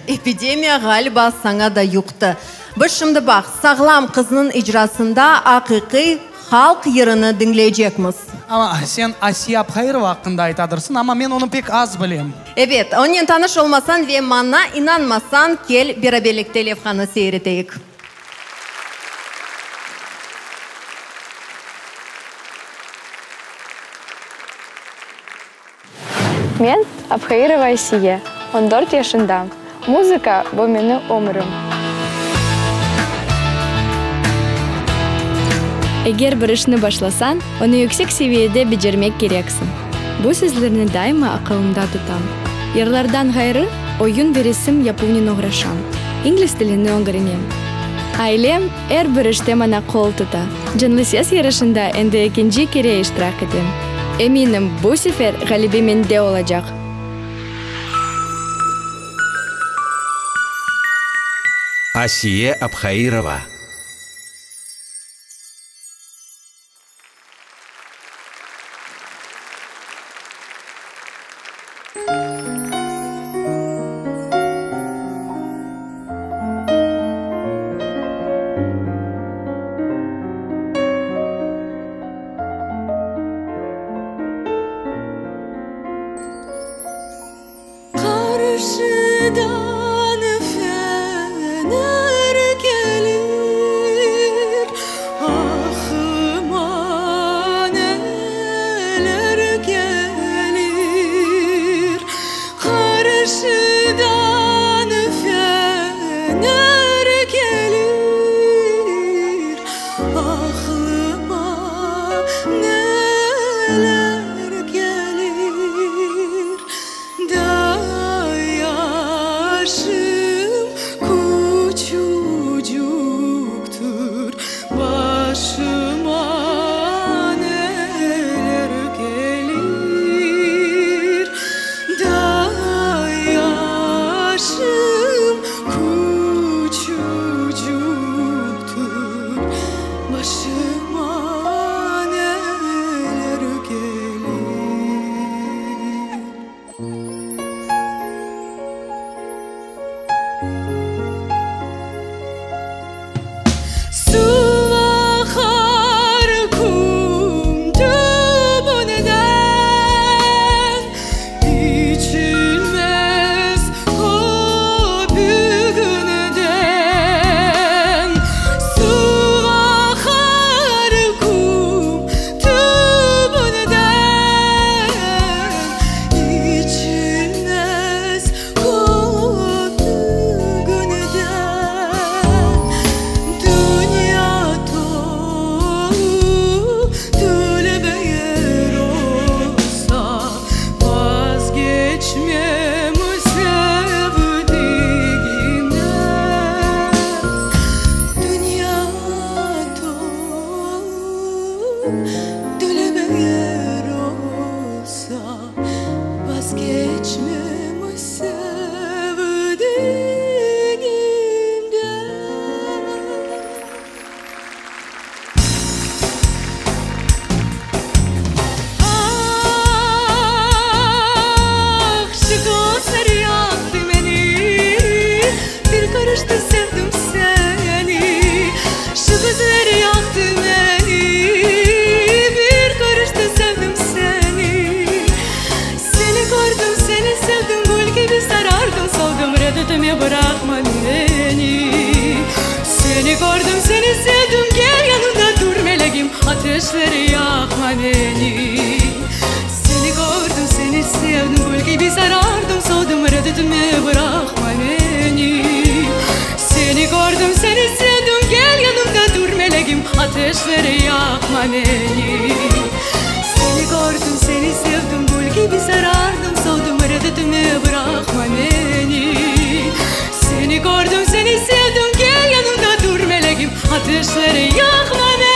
Epidemiya, ğaliba, saña da yuqtı. Biz şimdi, baq, Sağlam qıznıñ icrasında aqiqiy halq yırını diñleycekmiz. Amma sen Asiye Abhairova aqqında aytadırsıñ, amma men onı pek az bilem. Ebet, onen tanış olmasañ ve maña inanmasañ, kel, beraberlikte levhanı seyir eteyik. Men, Abhairova Asiye, on dört yaşındam. Muzıka, bu menim ömrüm. Eger bir işni başlasañ, onı yüksek seviyede becermek kereksiñ. Bu sözlerni daima aqılımda tutam. Yırlardan ğayrı, oyun ve resim yapuvnen oğraşam, ingliz tilini ögrenem. Ailem er bir işte maña qol tuta. Canlı ses yarışında endi ekinci kere iştirak etem. Eminim, bu sefer ğalebe mende olacaq. Asiye Abhairova. Qarşıdan fener kelir, Ahıma neler kelir. Qarşıdan fener kelir, Aqlıma neler kelir. Ateşlere yaqma meni. Seni kördim, seni sevdim, gül kibi sarardım, soldım, Red etme, bıraqma meni. Seni kördim, seni sevdim, gel yanımda dur, melegim, Ateşlere yaqma meni. Seni kördim, seni sevdim, gül kibi sarardım, soldım, Red etme, bıraqma meni. Seni kördim, seni sevdim, gel yanımda dur, melegim, Ateşlere yaqma meni.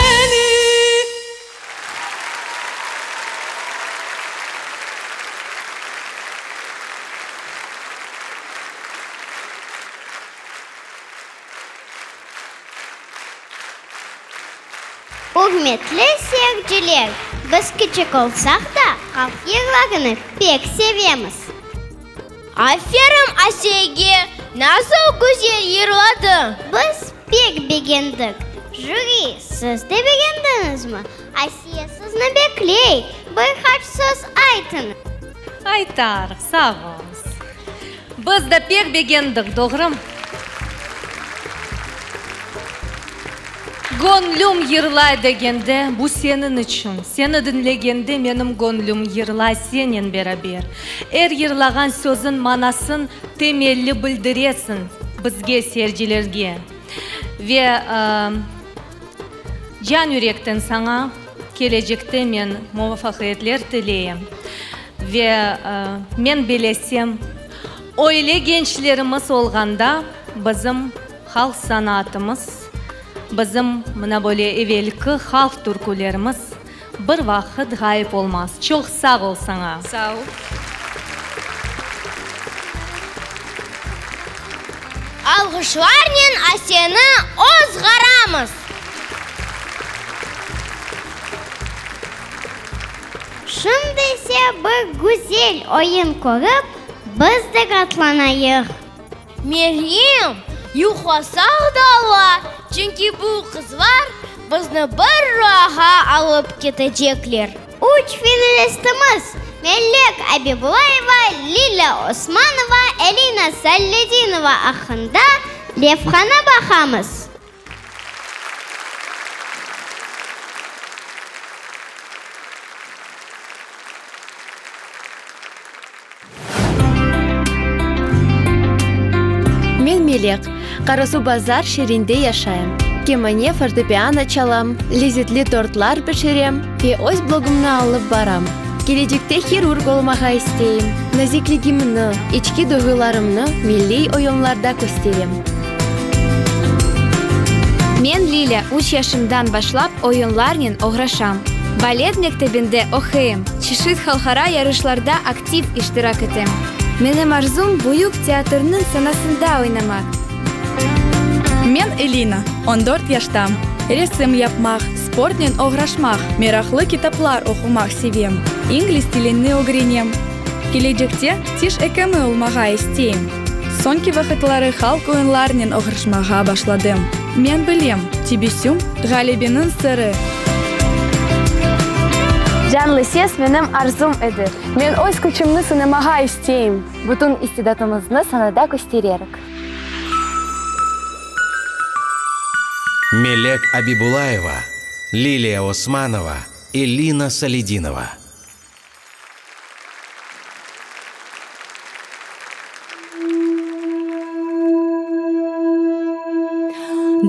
Ürmetli seyirciler, biz kiçik olsaq da, halq yırlarını pek sevemiz. Aferin Asiyege, nasıl güzel yırladı! Biz pek begendik. Jüri, siz de begendiñizmi? Asiye sizni bekley, bir qaç söz aytıñız. Aytarıq, sağ oluñız. Biz de pek begendik, doğrumı? Göñlüm yırlay degende, bu seniñ içün. Seni diñlegende menim göñlüm yırlay senen beraber. Er yırlağan sözüñ manasın temelli bildiresiñ bizge, seyircilerge. Ve can yürekten saña kelecekte men muvafaqiyetler tileyim. Ve men bilesem, öyle gençlerimiz olğanda bizim halq sanatımız, bizim mına böyle evelki halq türkülerimiz bir vaqıt ğayıp olmaz. Çoq sağ ol saña. Sağ ol. Alğışlarnen Aseni ozğaramız! Şimdi ise bir güzel oyun körip, biz de ratlanayıq. Meryem, yuqlasaq da ola, çünki bu qızlar bizni bir ruağa alıp ketecekler. Üç finalistimiz, Melek Abibulayeva, Lilâ Osmanova, Elina Salledinova aqqında levhanı baqamız. Men Melek, Qarasuvbazar şeerinde yaşayım. Kemane, fortepiano çalam, lezetli tortlar pişirem ve öz blogumnı alıp baram. Kelecekte hirurg olmağa isteyim. Nazikligimni, içki duyğularımnı milliy oyunlarda kösterem. Men Lilâ, üç yaşımdan başlap oyunlarnen oğraşam. Balet mektebinde oquyım, çeşit halqara yarışlarda aktiv iştirak etem. Menim arzum, büyük teatrniñ sanasında oynamaq. Men Elina, on dört yaştam. Resim yapmaq, sportnen oğraşmaq, meraqlı kitaplar oqumaq sevem. İngliz tilini ögrenem. Kelecekte tiş ekimi olmağa isteyim. Soñki vaqıtları halq oyunlarnen oğraşmağa başladım. Men bilem, tebessüm, ğalebeniñ sırı. Canlı ses menim arzum edi. Men öz küçümni sınamağa isteyim. Bütün istidatımıznı sanada köstererik. Melek Abibulayeva, Liliya Osmanova, Elina Saledinova.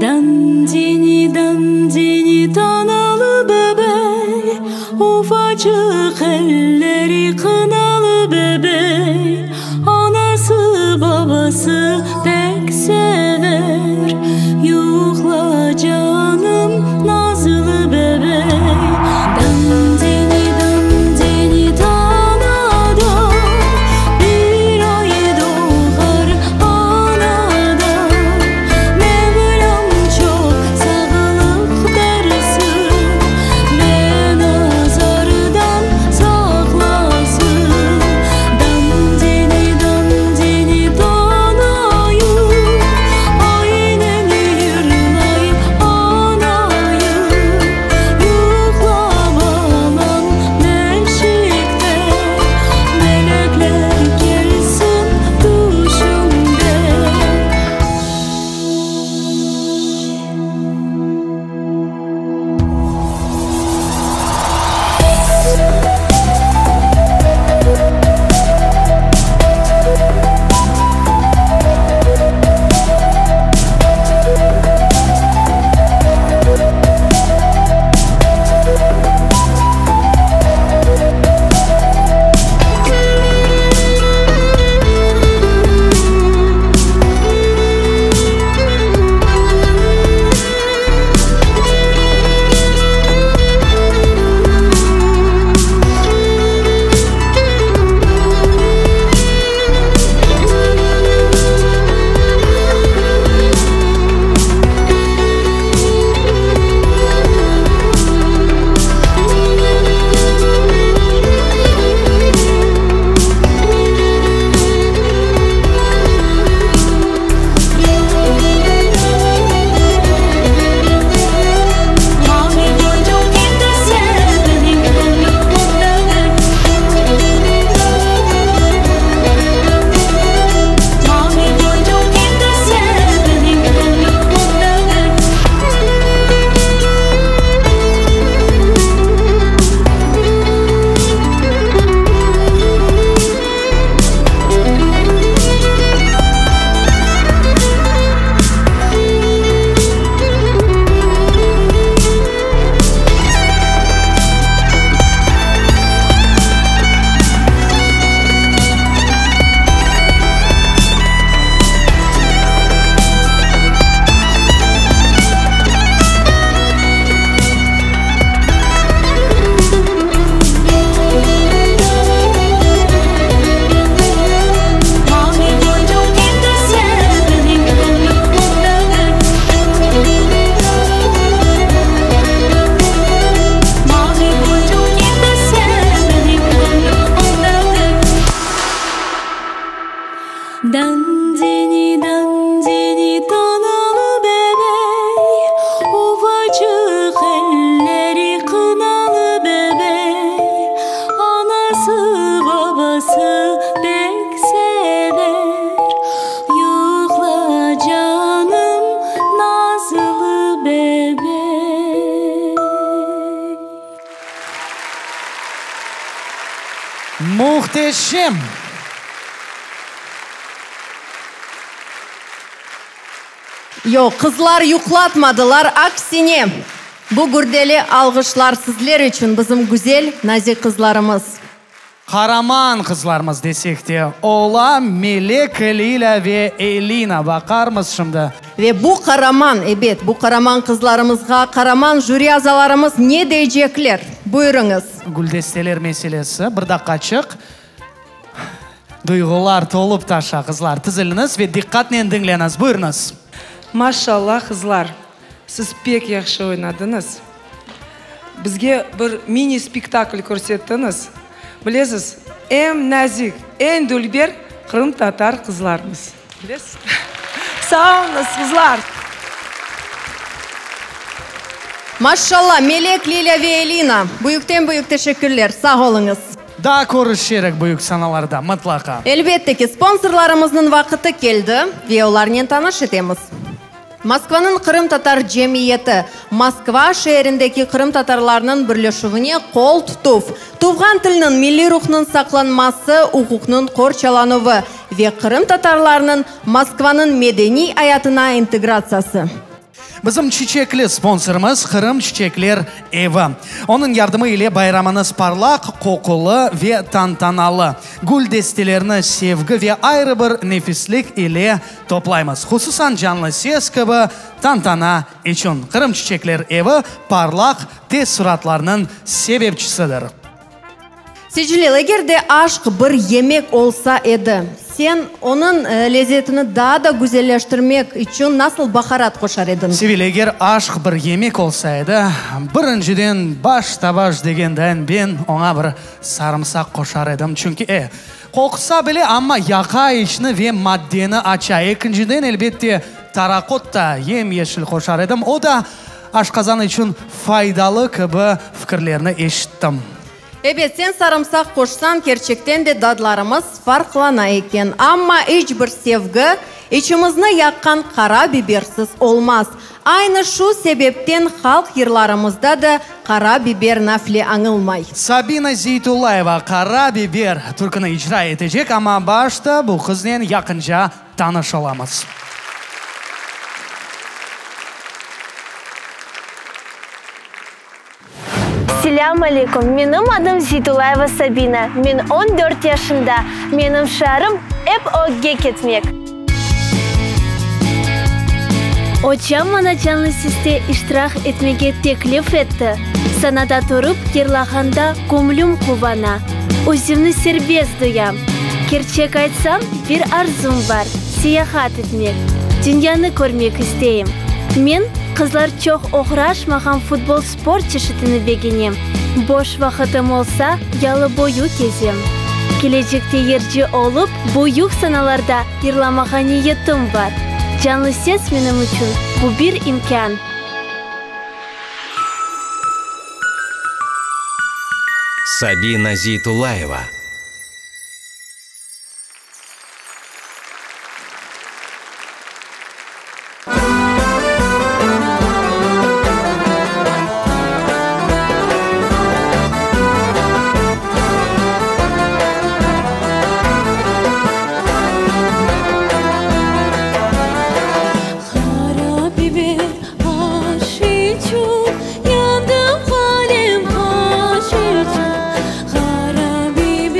Dandini, dandini, tanalı bebek, Ufacıq elleri qınalı bebek, Anası, babası pek sever, Yuqla, canım, nazlı bebek. Dandini, dandini, tanada, Bir ay doğar anada, Mevlam çoq sağlıq bersin, Ve nazardan saqlasın. Dandini, dandini, tanalı bebey, Ufacıq elleri qınalı bebey, Anası, babası pek sever, Yuqla, canım, nazlı bebey. Mühteşem! Yoq, qızlar yuqlatmadılar, aksine, bu gürdeli alğışlar sizler içün, bizim güzel, nazik qızlarımız. Qaraman qızlarımız desek de ola, Melek, Lilâ ve Elina. Baqarmız şimdi. Ve bu qaraman, ebet, bu qaraman qızlarımızğa qaraman jüri azalarımız ne deycekler? Buyurıñız. Güldesteler meselesi, bir daqqaçıq. Duyğular tolup taşa, qızlar. Tiziliniz ve diqqatnen diñleñiz. Buyurıñız. Maşallah, qızlar, siz pek yahşı oynadıñız. Bizge bir mini spektakl körsettiñiz. Bilesiz, eñ nazik, eñ dülber qırımtatar qızlarmız. Bilesiz? Sağ oluñız, qızlar! Maşallah, Melek, Lilâ ve Elina, büyükten-büyük teşekkürler, sağ oluñız! Daa körüşerik büyük sanalarda, mıtlaqa. Elbette ki, sponsorlarımıznıñ vaqıtı keldi ve olarnen tanış etemiz. Moskvanıñ qırımtatar cemiyeti, Moskva şeerindeki qırımtatarlarnıñ birleşüvine qol tutuv, tuvğan tilniñ, milliy ruhnıñ saqlanması, uquqnıñ qorçalanuvı ve qırımtatarlarnıñ Moskvanıñ medeniy ayatına integratsiyası. Bizim çiçekli sponsorımız Qırım çiçekler evi. Onıñ yardımı ile bayramıñız parlaq, qoqulı ve tantanalı. Gül destelerini sevgi ve ayrı bir nefislik ile toplaymız. Hususan canlı ses kibi tantana içün. Qırım çiçekler evi parlaq teessuratlarnıñ sebepçisidir. Secelil, eger de aşq bir yemek olsa edi, sen onıñ lezetini daa da güzelleştirmek içün nasıl baharat qoşar ediñ? Sevil, eger aşq bir yemek olsa edi, birinciden baş-ta-baş degendayin ben oña bir sarımsaq qoşar edim, çünki, e, qoqusa bile, amma yaqa içni ve maddeni aça. Ekinciden, elbette, tarakot da yem-yeşil qoşar edim, o da Aşqazan içün faydalı kibi fikirlerni eşittim. Ebet, sen sarımsaq qoşsañ, kerçekten de dadlarımız farqlana eken. Amma iç bir sevgi, içimizni yaqqan qara bibersiz olmaz. Aynı şu sebepten halq yırlarımızda da qara biber nafle añılmay. Sabina Zeytullayeva Qara biber türküni icra etecek, amma başta bu qıznen yaqınca tanış olamız. Selâm aleyküm, menim adım Zeytulayeva Sabina, men 14 yaşında, menim şiarım, ep ögge ketmek. Ocam maña canlı seste iştirak etmege teklif etti. Sanada turıp yırlağanda göñlüm quvana, özümni serbest duyam. Kerçek aytsam, bir arzum bar, seyahat etmek, dünyanı körmek isteyim. Men, qızlar çoq oğraşmağan futbol sport çeşitini begenem. Boş vaqıtım olsa, yalı boyu kezem. Kelecekte yırcı olıp, büyük sanalarda yırlamağa niyetim bar. Canlı ses menim içün bu bir imkân. Sabina Zeytullayeva. Qara biber aş içün yandım, qalem qaş içün. Qara biber.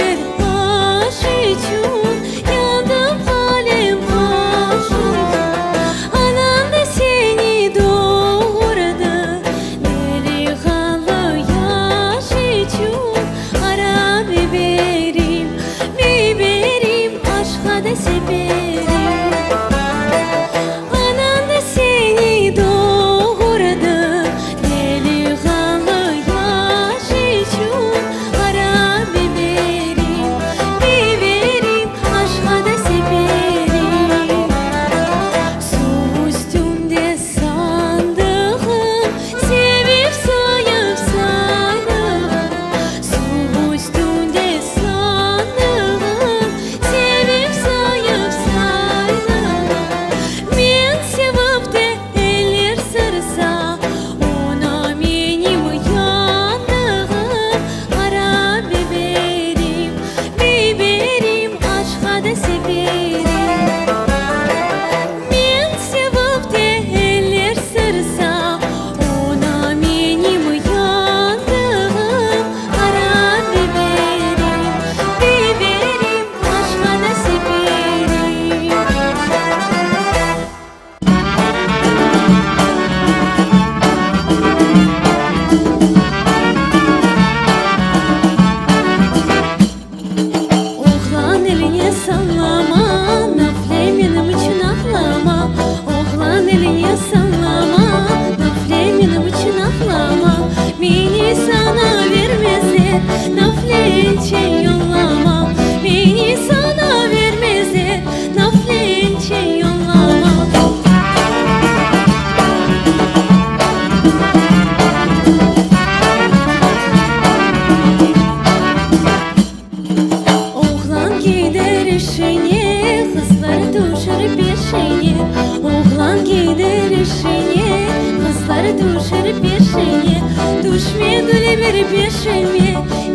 Qızlar tüşer peşiñe, Tüşme dülber peşime,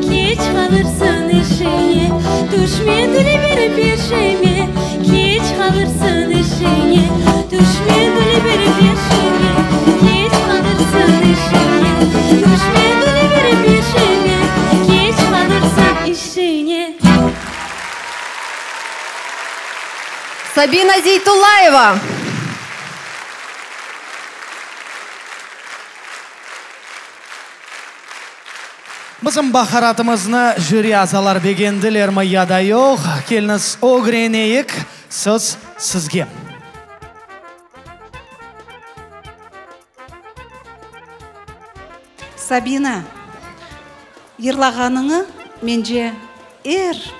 Keç qalırsıñ işiñe. Tüşme dülber peşime, Keç qalırsıñ işiñe. Tüşme dülber peşime, Keç qalırsıñ işiñe. Tüşme dülber peşime, Keç qalırsıñ işiñe. Sabina Zeytullayeva. Bizim baharatımıznı jüri azalar begendilermi ya da yoq, keliñiz ögreneyik, söz sizge. Sabina, yırlağanıñı, mence, er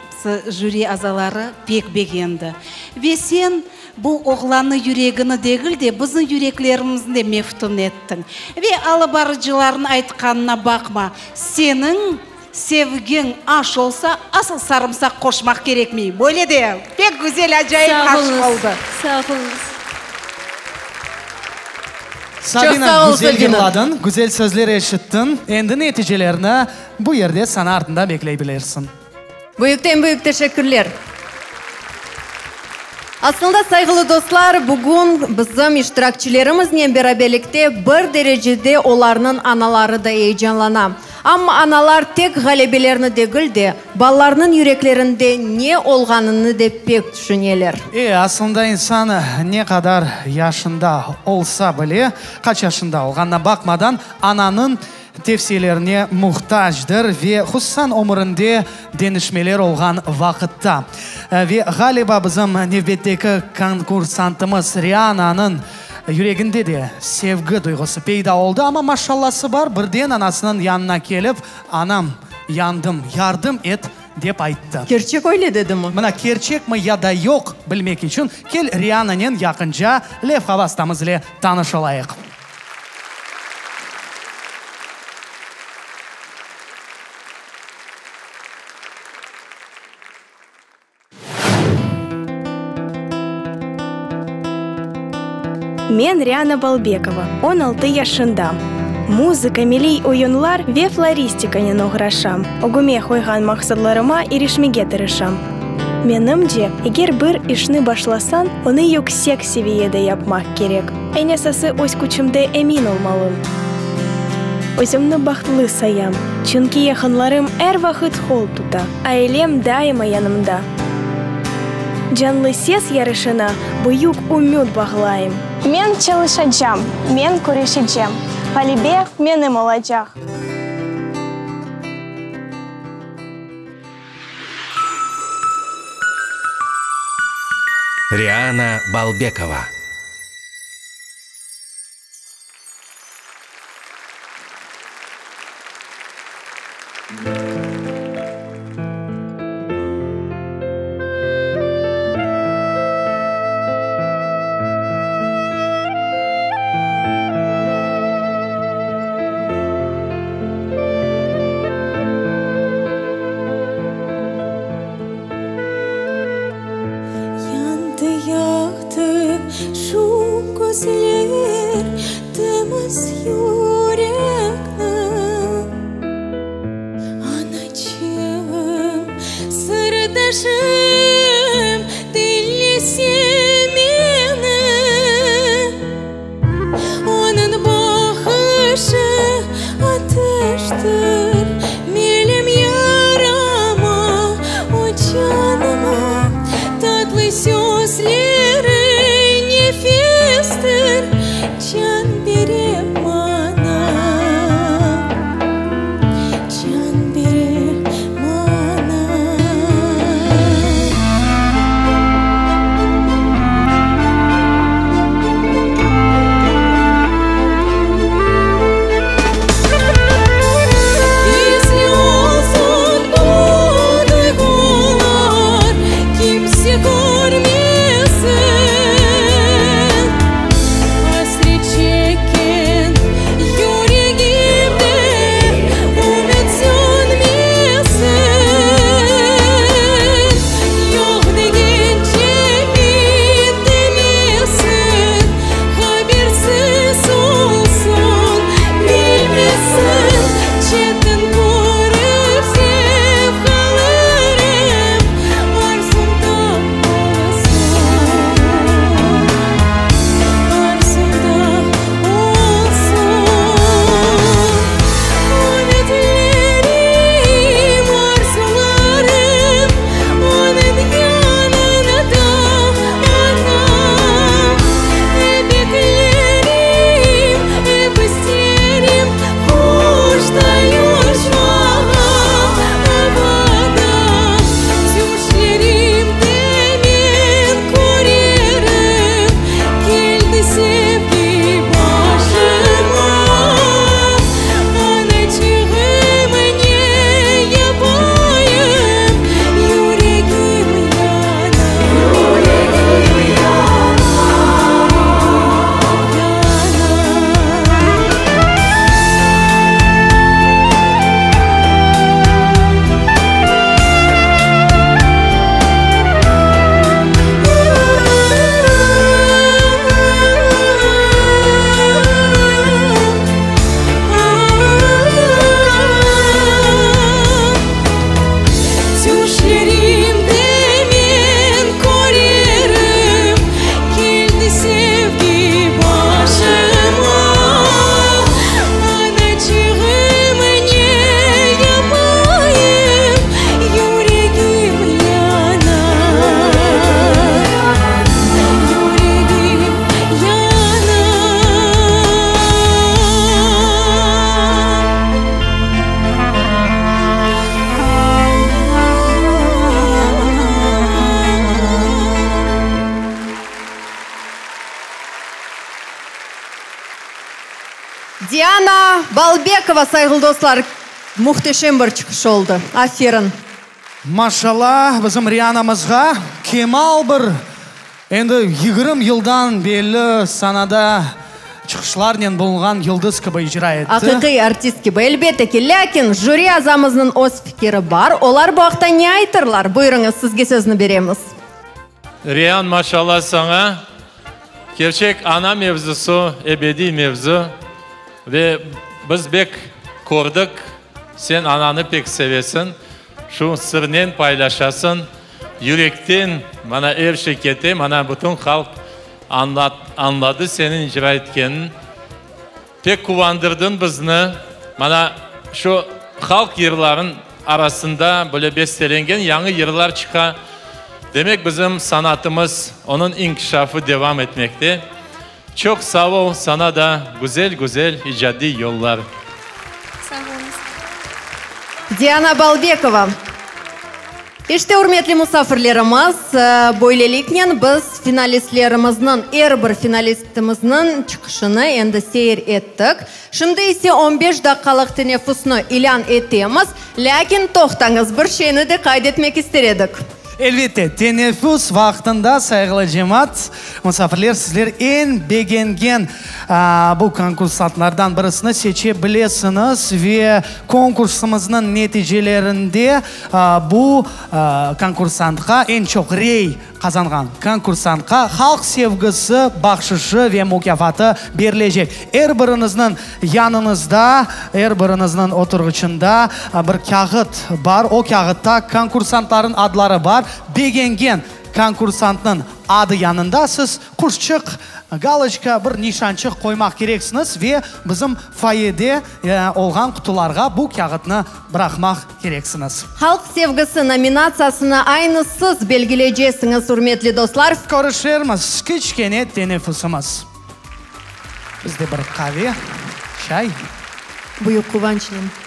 jüri azaları pek begendi. Ve sen bu oğlannıñ yüregini degil de, bizim yüreklerimizni de meftun ettiñ. Ve alıp barıcılarnıñ aytqanına baqma, seniñ sevgiñ aş olsa, asıl sarımsaq qoşmaq kerekmey. Böyle de pek güzel, acayip aş oldı. Sağ oluñız. Sabina, güzel yırladıñ, güzel sözler eşittiñ. Endi neticelerni bu yerde sana artında bekley bilersiñ. Büyükten-büyük teşekkürler. Aslında, sayğılı dostlar, bugün bizim iştirakçilerimiznen beraberlikte bir derecede olarnıñ anaları da eyecanlana. Amma analar tek ğalebelerni degil de, balalarnıñ yüreklerinde ne olğanını de pek tüşüneler. E, aslında insan ne qadar yaşında olsa bile, qaç yaşında olğanına baqmadan, ananıñ tevsiyelerine muhtacdır ve hususan ömürinde deñişmeler olğan vaqıtta. Ve, ğaliba, bizim nevbetteki konkursantımız Riananıñ yüreginde de sevgi duyğusı peyda oldı, amma maşallası bar, birden anasınıñ yanına kelip, Anam, yandım, yardım et, dep ayttı. Kerçek öyle dedimi? Mına, kerçekmi ya da yoq bilmek içün, kel Riananen yaqınca levha vastamız ile tanış olayıq. Men Riana Balbekova, 16 yaşındam. Muzıka, milliy oyunlar ve floristikanen oğraşam. Ögüme qoyğan maqsadlarıma irişmege tırışam. Menimce, eger bir işni başlasañ, onı yüksek seviyede yapmaq kerek. Eñ esası öz küçümde emin olmalım. Özümni bahtlı sayam, çünki yaqınlarım er vaqıt qol tuta, ailem daima yanımda. Canlı ses yarışına büyük ümüt bağlayım. Men çalışacam, men küreşecem, ğalebe menim olacaq! Riana Balbekova. Yandı, yaqtı şu közler, temiz yürekni. Anaçığım, sırdaşım, diñlese meni. Onıñ baqışı ateştir, melim yarama, o canıma tatlı sözleri nefestir, can bere maña, can bere maña. Balbekova, sayğılı dostlar, mühteşem bir çıqış oldı. Aferin! Maşallah, bizim Rianamızğa kemal bir, endi 20 yıldan belli sanada çıqışlarnen bulunğan yıldız kibi icra etti. Aqiqiy artist kibi, elbette ki. Lâkin jüri azamıznıñ öz fikiri bar. Olar bu aqta ne aytırlar? Buyurıñız, sizge sözni beremiz. Rian, maşallah saña. Kerçek ana mevzusı, ebediy mevzu. Ve biz bek kördik, sen ananı pek sevesiñ, şu sırnen paylaşasıñ, yürekten, mana er şey kete, mana bütün halq añladı seniñ icra etkeniñ. Pek quvandırdıñ bizni. Mana şu halq yırlarıñ arasında böyle bestelengen yañı yırlar çıqa. Demek bizim sanatımız, onıñ inkişafı devam etmekte. Çoq sağ ol, saña da güzel-güzel icadiy yollar. Sağ oluñız. Diana Balbekova. İşte, ürmetli musafirlerimiz, böyleliknen biz finalistlerimizniñ, er bir finalistimizniñ çıqışını endi seyir ettik. Şimdi ise on beş daqqalıq teneffüsni ilân etemiz. Lâkin toqtañız, bir şeyni de qayd etmek ister edik. Elbette, teneffüs vaqtında, sayğılı cemaat, musafirler, sizler eñ begengen bu konkursantlardan birisini seçe bilesiñiz ve konkursımıznıñ neticelerinde bu konkursantqa, eñ çoq rey qazanğan konkursantqa Halq sevgisi bahşışı ve mukâfatı berilecek. Er biriñizniñ yanıñızda, er biriñizniñ oturğıçında bir kâğıt bar. O kâğıtta konkursantlarnıñ adları bar. Begengen konkursantnıñ adı yanında siz quşçıq, galoçka, bir nişançıq qoymaq kereksiñiz ve bizim foyede olğan qutularğa bu kâğıtnı bıraqmaq kereksiñiz. Halq sevgisi nominatsiyasını aynı siz belgileycesiñiz, ürmetli dostlar. Körüşermiz, kiçkene teneffüsimiz. Bizde bir qave, çay. Büyük quvançnen.